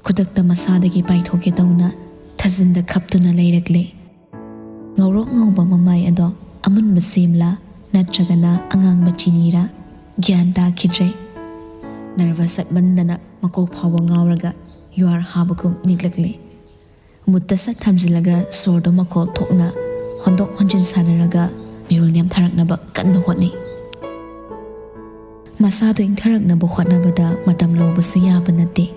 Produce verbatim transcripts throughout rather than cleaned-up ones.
ꯈꯨꯗꯛꯇ ꯃꯁꯥꯗꯒꯤ ꯄꯥꯏꯊꯣꯛꯀꯦ ꯇꯧꯅ ꯊꯥꯖꯤꯟꯗ ꯈꯞꯇꯨꯅ ꯂꯩꯔꯛꯂꯦ꯫ ꯉꯧꯔꯣꯛ ꯉꯧꯕ ꯃꯃꯥꯏ ꯑꯗꯣ ꯑꯃꯨꯟꯕ ꯁꯦꯝꯂꯥ ꯅꯠꯇ꯭ꯔꯒꯅ ꯑꯉꯥꯡꯕ ꯆꯤꯅꯤꯔꯥ ꯒ꯭ꯌꯥꯟ ꯇꯥꯈꯤꯗ꯭ꯔꯦ꯫ ꯅꯔꯚꯁ ꯆꯠꯃꯟꯗꯅ ꯃꯀꯣꯛ ꯐꯥꯎꯕ ꯉꯥꯎꯔꯒ ꯌꯨꯍꯥꯔ ꯍꯥꯕꯒꯨꯝ ꯅꯤꯛꯂꯛꯂꯦ꯫ ꯃꯨꯠꯇ ꯁꯠ ꯊꯝꯖꯤꯜꯂꯒ ꯁꯣꯔꯗꯣ ꯃꯈꯣꯜ ꯊꯣꯛꯅ ꯍꯣꯟꯗꯣꯛ ꯍꯣꯟꯖꯤꯟ ꯁꯥꯟꯅꯔꯒ ꯃꯤꯍꯨꯜ ꯅꯦꯝꯊꯔꯛꯅꯕ ꯀꯟꯅ ꯍꯣꯠꯅꯩ꯫ ꯃꯁꯥꯗꯣ ꯏꯪꯊꯔꯛꯅꯕ ꯍꯣꯠꯅꯕꯗ ꯃꯇꯝ ꯂꯧꯕꯁꯨ ꯌꯥꯕ ꯅꯠꯇꯦ꯫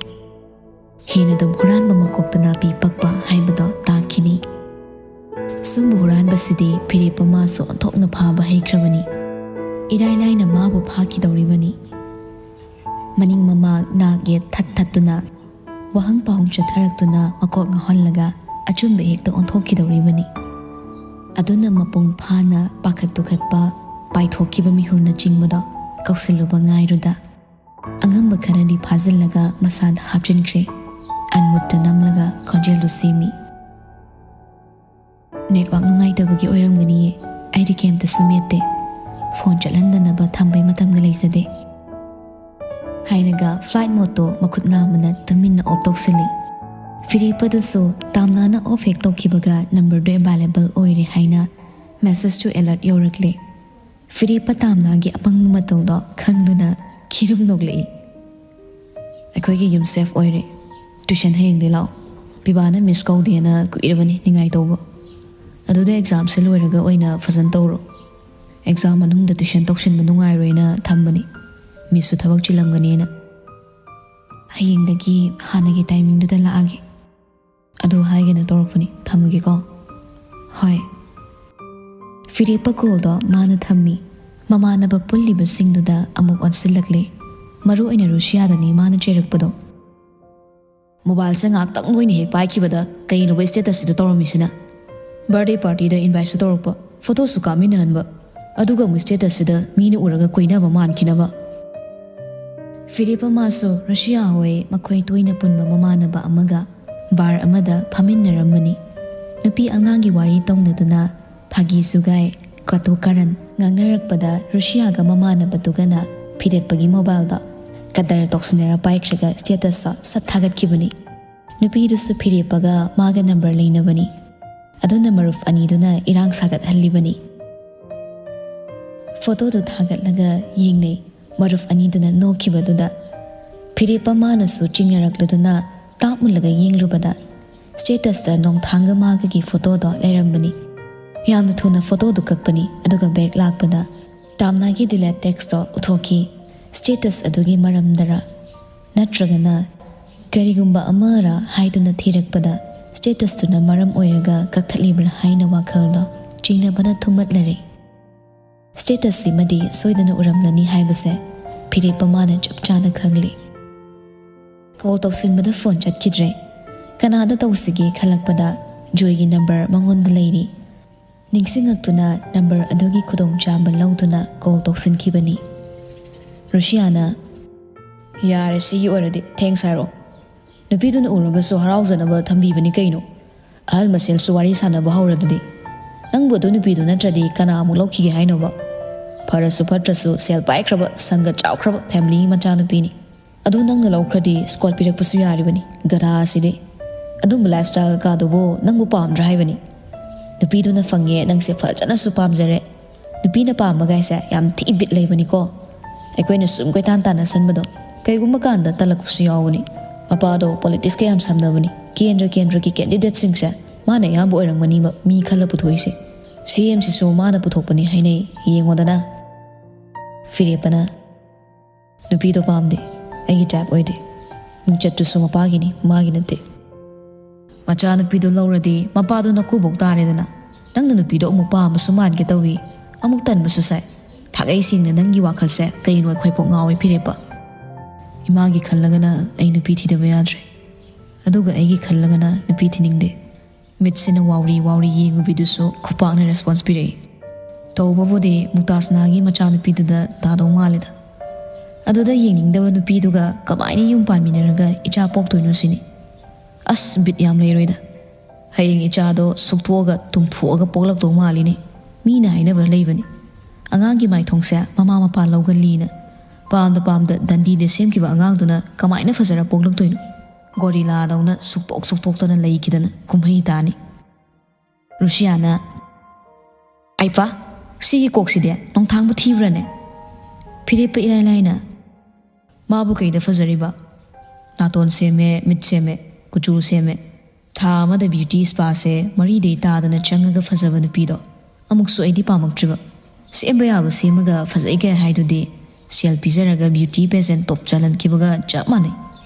ꯍꯦꯟꯅ ꯑꯗꯨꯝ ꯍꯨꯔꯥꯟꯕ ꯃꯀꯣꯛꯇ ꯅꯥꯄꯤ ꯄꯛꯄ ꯍꯥꯏꯕꯗꯣ ꯇꯥꯛꯈꯤꯅꯤ꯫ ꯁꯨꯝꯕ ꯍꯨꯔꯥꯟꯕꯁꯤꯗꯤ ꯐꯤꯔꯦꯞꯄ ꯃꯥꯁꯨ ꯑꯣꯟꯊꯣꯛꯅ ꯐꯥꯕ ꯍꯩꯈ꯭ꯔꯕꯅꯤ꯫ ꯏꯔꯥꯏ ꯂꯥꯏꯅ ꯃꯥꯕꯨ ꯐꯥꯈꯤꯗꯧꯔꯤꯕꯅꯤ꯫ ꯃꯅꯤꯡ ꯃꯃꯥꯡ ꯅꯥꯛ ꯌꯦꯠ ꯊꯠ ꯊꯠꯇꯨꯅ ꯋꯥꯍꯪ ꯄꯥꯎꯍꯪ ꯆꯠꯊꯔꯛꯇꯨꯅ ꯃꯀꯣꯛ ꯉꯥꯎꯍꯜꯂꯒ ꯑꯆꯨꯝꯕ ꯍꯦꯛꯇ ꯑꯣꯟꯊꯣꯛꯈꯤꯗꯧꯔꯤꯕꯅꯤ꯫ ꯑꯗꯨꯅ ꯃꯄꯨꯡ ꯐꯥꯅ ꯄꯥꯈꯠ ꯇꯨꯈꯠꯄ, ꯄꯥꯏꯊꯣꯛꯈꯤꯕ ꯃꯤꯍꯨꯜꯅꯆꯤꯡꯕꯗꯣ ꯀꯧꯁꯤꯜꯂꯨꯕ ꯉꯥꯏꯔꯨꯗ꯫ ꯑꯉꯝꯕ ꯈꯔꯗꯤ ꯐꯥꯖꯤꯜꯂꯒ ꯃꯁꯥꯗ ꯍꯥꯞꯆꯤꯟꯈ꯭ꯔꯦ꯫ ꯑꯟꯃꯨꯠꯇ ꯅꯝꯂꯒ ꯈꯣꯟꯖꯦꯜꯗꯨ ꯁꯦꯝꯃꯤ꯫ "ꯅꯦꯠꯋꯥꯛ ꯅꯨꯡꯉꯥꯏꯇꯕꯒꯤ ꯑꯣꯏꯔꯝꯒꯅꯤꯌꯦ, ꯑꯩꯗꯤ ꯀꯩꯝꯇꯁꯨ ꯃꯦꯠꯇꯦ꯫ ꯐꯣꯟ ꯆꯠꯍꯟꯗꯅꯕ ꯊꯝꯕꯩ ꯃꯇꯝꯒ ꯂꯩꯖꯗꯦ" ꯍꯥꯏꯔꯒ ꯐ꯭ꯂꯥꯏꯠ ꯃꯣꯗꯇꯣ ꯃꯈꯨꯠ ꯅꯥꯝꯃꯅ ꯇꯨꯃꯤꯟꯅ ꯑꯣꯐ ꯇꯧꯁꯤꯜꯂꯤ꯫ ꯐꯤꯔꯦꯞꯄꯗꯨꯁꯨ ꯇꯥꯝꯅꯥꯅ ꯑꯣꯐ ꯍꯦꯛ ꯇꯧꯈꯤꯕꯒ ꯅꯝꯕꯔꯗꯨ ꯑꯦꯕꯥꯏꯂꯦꯕꯜ ꯑꯣꯏꯔꯦ ꯍꯥꯏꯅ ꯃꯦꯁꯦꯖꯇꯨ ꯑꯦꯂꯔꯠ ꯌꯧꯔꯛꯂꯦ꯫ ꯐꯤꯔꯦꯞꯄ ꯇꯥꯝꯅꯥꯒꯤ ꯑꯄꯪꯕ ꯃꯇꯧꯗꯣ ꯈꯪꯗꯨꯅ ꯈꯤꯔꯨꯝ ꯅꯣꯛꯂꯛꯏ꯫ "ꯑꯩꯈꯣꯏꯒꯤ ꯌꯨꯝ ꯁꯦꯐ ꯑꯣꯏꯔꯦ꯫ ꯇ꯭ꯌꯨꯁꯟ ꯍꯌꯦꯡꯗꯩ ꯂꯥꯛꯑꯣ꯫ ꯄꯤꯕꯥꯅ ꯃꯤꯁ ꯀꯧꯗꯦꯅ ꯀꯨꯏꯔꯕꯅꯤ ꯅꯤꯡꯉꯥꯏ ꯇꯧꯕ꯫ ꯑꯗꯨꯗ ꯑꯦꯛꯖꯥꯝꯁꯦ ꯂꯣꯏꯔꯒ ꯑꯣꯏꯅ ꯐꯖꯅ ꯇꯧꯔꯣ꯫ ꯑꯦꯛꯖꯥꯝ ꯃꯅꯨꯡꯗ ꯇ꯭ꯌꯨꯁꯟ ꯇꯧꯁꯤꯟꯕ ꯅꯨꯡꯉꯥꯏꯔꯣꯏꯅ ꯊꯝꯕꯅꯤ꯫ ꯃꯤꯁꯁꯨ ꯊꯕꯛ ꯆꯤꯜꯂꯝꯒꯅꯤꯅ꯫ ꯍꯌꯦꯡꯗꯒꯤ ꯍꯥꯟꯅꯒꯤ ꯇꯥꯏꯃꯤꯡꯗꯨꯗ ꯂꯥꯛꯑꯒꯦ꯫ ꯑꯗꯨ ꯍꯥꯏꯒꯦꯅ ꯇꯧꯔꯛꯄꯅꯤ꯫ ꯊꯝꯃꯒꯦꯀꯣ꯫" "ꯍꯣꯏ꯫" ꯐꯤꯔꯦꯞꯄ ꯀꯣꯜꯗꯣ ꯃꯥꯅ ꯊꯝꯃꯤ꯫ ꯃꯃꯥꯟꯅꯕ ꯄꯨꯜꯂꯤꯕꯁꯤꯡꯗꯨꯗ ꯑꯃꯨꯛ ꯑꯣꯟꯁꯤꯜꯂꯛꯂꯦ꯫ ꯃꯔꯨ ꯑꯣꯏꯅ ꯔꯨꯁꯤꯌꯥꯗꯅꯤ ꯃꯥꯅ ꯆꯩꯔꯛꯄꯗꯣ꯫ "ꯃꯣꯕꯥꯏꯜꯁꯦ ꯉꯥꯏꯍꯥꯛꯇꯪ ꯅꯣꯏꯅ ꯍꯦꯛ ꯄꯥꯏꯈꯤꯕꯗ ꯀꯩꯅꯣꯕ ꯁ꯭ꯇꯦꯇꯁꯁꯤꯗ ꯇꯧꯔꯝꯃꯤꯁꯤꯅ? ꯕꯥꯔꯗꯦ ꯄꯥꯔꯇꯤꯗ ꯏꯟꯚꯥꯏꯠꯁꯨ ꯇꯧꯔꯛꯄ, ꯐꯣꯇꯣꯁꯨ ꯀꯥꯞꯃꯤꯟꯅꯍꯟꯕ, ꯑꯗꯨꯒ ꯑꯃꯨꯛ ꯁ꯭ꯇꯦꯇꯁꯁꯤꯗ ꯃꯤꯅ ꯎꯔꯒ ꯀꯣꯏꯅꯕ ꯃꯥꯟꯈꯤꯅꯕ꯫" ꯐꯤꯔꯦꯞꯄ ꯃꯥꯁꯨ ꯔꯨꯁꯤꯌꯥ ꯍꯣꯏ ꯃꯈꯣꯏ ꯇꯣꯏꯅ ꯄꯨꯟꯕ ꯃꯃꯥꯟꯅꯕ ꯑꯃꯒ ꯕꯥꯔ ꯑꯃꯗ ꯐꯝꯃꯤꯟꯅꯔꯝꯕꯅꯤ꯫ ꯅꯨꯄꯤ ꯑꯉꯥꯡꯒꯤ ꯋꯥꯔꯤ ꯇꯧꯅꯗꯨꯅ ꯐꯥꯒꯤ ꯖꯨꯒꯥꯏ, ꯀꯇꯨ ꯀꯥꯔꯟ ꯉꯥꯡꯅꯔꯛꯄꯗ ꯔꯨꯁꯤꯌꯥꯒ ꯃꯃꯥꯟꯅꯕꯗꯨꯒꯅ ꯐꯤꯔꯦꯞꯄꯒꯤ ꯃꯣꯕꯥꯏꯜꯗ ꯀꯗꯔ ꯇꯧꯁꯤꯟꯅꯔ ꯄꯥꯏꯈ꯭ꯔꯒ ꯁ꯭ꯇꯦꯇꯁꯇ ꯁꯠ ꯊꯥꯒꯠꯈꯤꯕꯅꯤ꯫ ꯅꯨꯄꯤꯗꯨꯁꯨ ꯐꯤꯔꯦꯞꯄꯒ ꯃꯥꯒ ꯅꯝꯕꯔ ꯂꯩꯅꯕꯅꯤ꯫ ꯑꯗꯨꯅ ꯃꯔꯨꯞ ꯑꯅꯤꯗꯨꯅ ꯏꯔꯥꯡ ꯁꯥꯒꯠꯍꯜꯂꯤꯕꯅꯤ꯫ ꯐꯣꯇꯣꯗꯨ ꯊꯥꯒꯠꯂꯒ ꯌꯦꯡꯅꯩ꯫ ꯃꯔꯨꯞ ꯑꯅꯤꯗꯨꯅ ꯅꯣꯛꯈꯤꯕꯗꯨꯗ ꯐꯤꯔꯦꯞꯄ ꯃꯥꯅꯁꯨ ꯆꯤꯡꯅꯔꯛꯂꯗꯨꯅ ꯇꯥꯞ ꯃꯨꯜꯂꯒ ꯌꯦꯡꯂꯨꯕꯗ ꯁ꯭ꯇꯦꯇꯁꯇ ꯅꯣꯡꯊꯥꯡꯒ ꯃꯥꯒꯒꯤ ꯐꯣꯇꯣꯗꯣ ꯂꯩꯔꯝꯕꯅꯤ꯫ ꯌꯥꯝꯅ ꯊꯨꯅ ꯐꯣꯇꯣꯗꯨ ꯀꯛꯄꯅꯤ, ꯑꯗꯨꯒ ꯕꯦꯛ ꯂꯥꯛꯄꯗ ꯇꯥꯝꯅꯥꯒꯤ ꯗꯤꯂꯦꯠ ꯇꯦꯛꯁꯇꯣ ꯎꯠꯊꯣꯛꯈꯤ꯫ ꯁ꯭ꯇꯦꯇꯁ ꯑꯗꯨꯒꯤ ꯃꯔꯝꯗꯔ ꯅꯠꯇ꯭ꯔꯒꯅ ꯀꯔꯤꯒꯨꯝꯕ ꯑꯃꯔ ꯍꯥꯏꯗꯨꯅ ꯊꯤꯔꯛꯄꯗ ꯁ꯭ꯇꯦꯇꯁꯇꯨꯅ ꯃꯔꯝ ꯑꯣꯏꯔꯒ ꯀꯛꯊꯠꯂꯤꯕ꯭ꯔꯥ ꯍꯥꯏꯅ ꯋꯥꯈꯜꯗꯣ ꯆꯤꯡꯅꯕꯅ ꯊꯨꯝꯃꯠꯂꯔꯦ꯫ ꯁ꯭ꯇꯦꯇꯁꯁꯤꯃꯗꯤ ꯁꯣꯏꯗꯅ ꯎꯔꯝꯂꯅꯤ ꯍꯥꯏꯕꯁꯦ ꯐꯤꯔꯦꯞꯄ ꯃꯥꯅ ꯆꯞ ꯆꯥꯅ ꯈꯪꯂꯤ꯫ Call ꯇꯧꯁꯤꯟꯕꯗ phone ꯆꯠꯈꯤꯗ꯭ꯔꯦ꯫ ꯀꯅꯥꯗ ꯇꯧꯁꯤꯒꯦ ꯈꯜꯂꯛꯄꯗ ꯖꯣꯏꯒꯤ ꯅꯝꯕꯔ ꯃꯉꯣꯟꯗ ꯂꯩꯔꯤ꯫ ꯅꯤꯡꯁꯤꯡꯉꯛꯇꯨꯅ ꯅꯝꯕꯔ ꯑꯗꯨꯒꯤ ꯈꯨꯗꯣꯡꯆꯥꯕ ꯂꯧꯗꯨꯅ ꯀꯣꯜ ꯇꯧꯁꯤꯟꯈꯤꯕꯅꯤ꯫ ꯔꯨꯁꯤꯌꯥꯅ, "ꯌꯥꯔꯦ, ꯁꯤꯒꯤ ꯑꯣꯏꯔꯗꯤ ꯊꯦꯡꯁ ꯍꯥꯏꯔꯛꯑꯣ꯫ ꯅꯨꯄꯤꯗꯨꯅ ꯎꯔꯒꯁꯨ ꯍꯔꯥꯎꯖꯅꯕ ꯊꯝꯕꯤꯕꯅꯤ ꯀꯩꯅꯣ꯫ ꯑꯍꯜ ꯃꯁꯦꯜꯁꯨ ꯋꯥꯔꯤ ꯁꯥꯟꯅꯕ ꯍꯧꯔꯗꯨꯗꯤ꯫ ꯅꯪꯕꯨ ꯑꯗꯨ ꯅꯨꯄꯤꯗꯨ ꯅꯠꯇ꯭ꯔꯗꯤ ꯀꯅꯥ ꯑꯃꯨꯛ ꯂꯧꯈꯤꯒꯦ ꯍꯥꯏꯅꯣꯕ? ꯐꯔꯁꯨ ꯐꯠꯇ꯭ꯔꯁꯨ ꯁꯦꯜ ꯄꯥꯏꯈ꯭ꯔꯕ, ꯁꯪꯒ ꯆꯥꯎꯈ꯭ꯔꯕ ꯐꯦꯃꯤꯂꯤ ꯃꯆꯥꯅꯨꯄꯤꯅꯤ꯫ ꯑꯗꯨ ꯅꯪꯅ ꯂꯧꯈ꯭ꯔꯗꯤ ꯁ꯭ꯀꯣꯠ ꯄꯤꯔꯛꯄꯁꯨ ꯌꯥꯔꯤꯕꯅꯤ, ꯒꯙꯥ ꯑꯁꯤꯗꯤ꯫ ꯑꯗꯨꯝꯕ ꯂꯥꯏꯐ ꯁ꯭ꯇꯥꯏꯜ ꯀꯥꯗꯨꯕꯨ ꯅꯪꯕꯨ ꯄꯥꯝꯗ꯭ꯔꯥ ꯍꯥꯏꯕꯅꯤ? ꯅꯨꯄꯤꯗꯨꯅ ꯐꯪꯉꯦ, ꯅꯪꯁꯦ ꯐꯖꯅꯁꯨ ꯄꯥꯝꯖꯔꯦ꯫ ꯅꯨꯄꯤꯅ ꯄꯥꯝꯕꯒꯥꯏꯁꯦ ꯌꯥꯝ ꯊꯤ ꯕꯤꯠ ꯂꯩꯕꯅꯤꯀꯣ꯫ ꯑꯩꯈꯣꯏꯅ ꯁꯨꯝ ꯀꯣꯏꯇꯥꯟ ꯇꯥꯟꯅꯁꯟꯕꯗꯣ ꯀꯩꯒꯨꯝꯕ ꯀꯥꯟꯗ ꯇꯜꯂꯛꯄꯁꯨ ꯌꯥꯎꯕꯅꯤ꯫ ꯃꯄꯥꯗꯣ ꯄꯣꯂꯤꯇꯤꯛꯁꯀ ꯌꯥꯝ ꯁꯝꯅꯕꯅꯤ꯫ ꯀꯦꯟꯗ꯭ꯔ ꯀꯦꯟꯗ꯭ꯔꯒꯤ ꯀꯦꯟꯗꯤꯗꯦꯠꯁꯤꯡꯁꯦ ꯃꯥꯅ ꯑꯌꯥꯝꯕ ꯑꯣꯏꯔꯝꯒꯅꯤꯕ ꯃꯤ ꯈꯜꯂ ꯄꯨꯊꯣꯛꯏꯁꯦ꯫ ꯁꯤ ꯑꯦꯝꯁꯤꯁꯨ ꯃꯥꯅ ꯄꯨꯊꯣꯛꯄꯅꯤ ꯍꯥꯏꯅꯩ, ꯌꯦꯡꯉꯣꯗꯅ꯫" ꯐꯤꯔꯦꯞꯄꯅ, "ꯅꯨꯄꯤꯗꯣ ꯄꯥꯝꯗꯦ, ꯑꯩꯒꯤ ꯇꯥꯏꯞ ꯑꯣꯏꯗꯦ꯫ ꯃꯤꯡꯆꯠꯇꯨꯁꯨ ꯃꯄꯥꯒꯤꯅꯤ, ꯃꯥꯒꯤ ꯅꯠꯇꯦ꯫ ꯃꯆꯥꯅꯨꯄꯤꯗꯣ ꯂꯧꯔꯗꯤ ꯃꯄꯥꯗꯣ ꯅꯀꯨꯕꯣꯛ ꯇꯥꯔꯦꯗꯅ꯫ ꯅꯪꯅ ꯅꯨꯄꯤꯗꯣ ꯑꯃꯨꯛ ꯄꯥꯝꯕꯁꯨ ꯃꯥꯟꯒꯦ ꯇꯧꯏ, ꯑꯃꯨꯛ ꯇꯟꯕꯁꯨ ꯁꯥꯏ꯫ ꯊꯥꯒꯩ ꯁꯦꯡꯅ ꯅꯪꯒꯤ ꯋꯥꯈꯜꯁꯦ ꯀꯩꯅꯣ ꯑꯩꯈꯣꯏꯐꯥꯎ ꯉꯥꯎꯋꯦ ꯐꯤꯔꯦꯞꯄ꯫ ꯏꯃꯥꯒꯤ ꯈꯜꯂꯒꯅ ꯑꯩ ꯅꯨꯄꯤ ꯊꯤꯗꯕ ꯌꯥꯗ꯭ꯔꯦ, ꯑꯗꯨꯒ ꯑꯩꯒꯤ ꯈꯜꯂꯒꯅ ꯅꯨꯄꯤ ꯊꯤꯅꯤꯡꯗꯦ꯫" ꯃꯤꯠꯁꯤꯅ ꯋꯥꯎꯔꯤ ꯋꯥꯎꯔꯤ ꯌꯦꯡꯉꯨꯕꯤꯗꯨꯁꯨ ꯈꯨꯄꯥꯛꯅ ꯔꯦꯁꯄꯣꯟꯁ ꯄꯤꯔꯛꯏ꯫ ꯇꯧꯕꯕꯨꯗꯤ ꯃꯨꯛꯇꯥꯖꯅꯥꯒꯤ ꯃꯆꯥꯅꯨꯄꯤꯗꯨꯗ ꯇꯥꯗꯧ ꯃꯥꯜꯂꯦꯗ꯫ ꯑꯗꯨꯗ ꯌꯦꯡꯅꯤꯡꯗꯕ ꯅꯨꯄꯤꯗꯨꯒ ꯀꯃꯥꯏꯅ ꯌꯨꯝ ꯄꯥꯟꯃꯤꯟꯅꯔꯒ ꯏꯆꯥ ꯄꯣꯛꯇꯣꯏꯅꯣ ꯁꯤꯅꯤ꯫ ꯑꯁ, ꯕꯤꯠ ꯌꯥꯝ ꯂꯩꯔꯣꯏꯗ꯫ ꯍꯌꯦꯡ ꯏꯆꯥꯗꯣ ꯁꯨꯛꯇꯣꯛꯑꯒ ꯇꯨꯝꯊꯣꯛꯑꯒ ꯄꯣꯛꯂꯛꯇꯧ ꯃꯥꯜꯂꯤꯅꯦ꯫ ꯃꯤꯅ ꯍꯥꯏꯅꯕ ꯂꯩꯕꯅꯤ, ꯑꯉꯥꯡꯒꯤ ꯃꯥꯏꯊꯣꯡꯁꯦ ꯃꯃꯥ ꯃꯄꯥ ꯂꯧꯒꯜꯂꯤꯅ꯫ ꯄꯥꯝꯗ ꯄꯥꯝꯗ ꯗꯟꯗꯤꯗ ꯁꯦꯝꯈꯤꯕ ꯑꯉꯥꯡꯗꯨꯅ ꯀꯃꯥꯏꯅ ꯐꯖꯔ ꯄꯣꯛꯂꯛꯇꯣꯏꯅꯣ? ꯒꯣꯔꯤꯂꯥꯗꯧꯅ ꯁꯨꯛꯇꯣꯛ ꯁꯨꯛꯇꯣꯛꯇꯅ ꯂꯩꯈꯤꯗꯅ ꯀꯨꯝꯍꯩ ꯇꯥꯅꯤ꯫ ꯔꯨꯁꯤꯌꯥꯅ, "ꯑꯩꯄꯥ, ꯁꯤꯒꯤ ꯀꯣꯛꯁꯤꯗꯤ ꯅꯣꯡꯊꯥꯡꯕ ꯊꯤꯕ꯭ꯔꯥꯅꯦ? ꯐꯤꯔꯦꯞꯄ ꯏꯔꯥꯏ ꯂꯥꯏꯅ ꯃꯥꯕꯨ ꯀꯩꯗ ꯐꯖꯔꯤꯕ? ꯅꯥꯇꯣꯟ ꯁꯦꯝꯃꯦ, ꯃꯤꯠ ꯁꯦꯝꯃꯦ, ꯀꯨꯆꯨ ꯁꯦꯝꯃꯦ꯫ ꯊꯥ ꯑꯃꯗ ꯕ꯭ꯌꯨꯇꯤ ꯁ꯭ꯄꯥꯁꯦ ꯃꯔꯤꯗꯩ ꯇꯥꯗꯅ ꯆꯪꯉꯒ ꯐꯖꯕ ꯅꯨꯄꯤꯗꯣ ꯑꯃꯨꯛꯁꯨ ꯑꯩꯗꯤ ꯄꯥꯝꯃꯛꯇ꯭ꯔꯤꯕ꯫ ꯁꯦꯝꯕ ꯌꯥꯕ ꯁꯦꯝꯃꯒ ꯐꯖꯩꯒ ꯍꯥꯏꯗꯨꯗꯤ ꯁꯦꯜ ꯄꯤꯖꯔꯒ ꯕ꯭ꯌꯨꯇꯤ ꯄꯦꯖꯦꯟ ꯇꯣꯞ ꯆꯥꯜꯍꯟꯈꯤꯕꯒ ꯆꯞ ꯃꯥꯟꯅꯩ꯫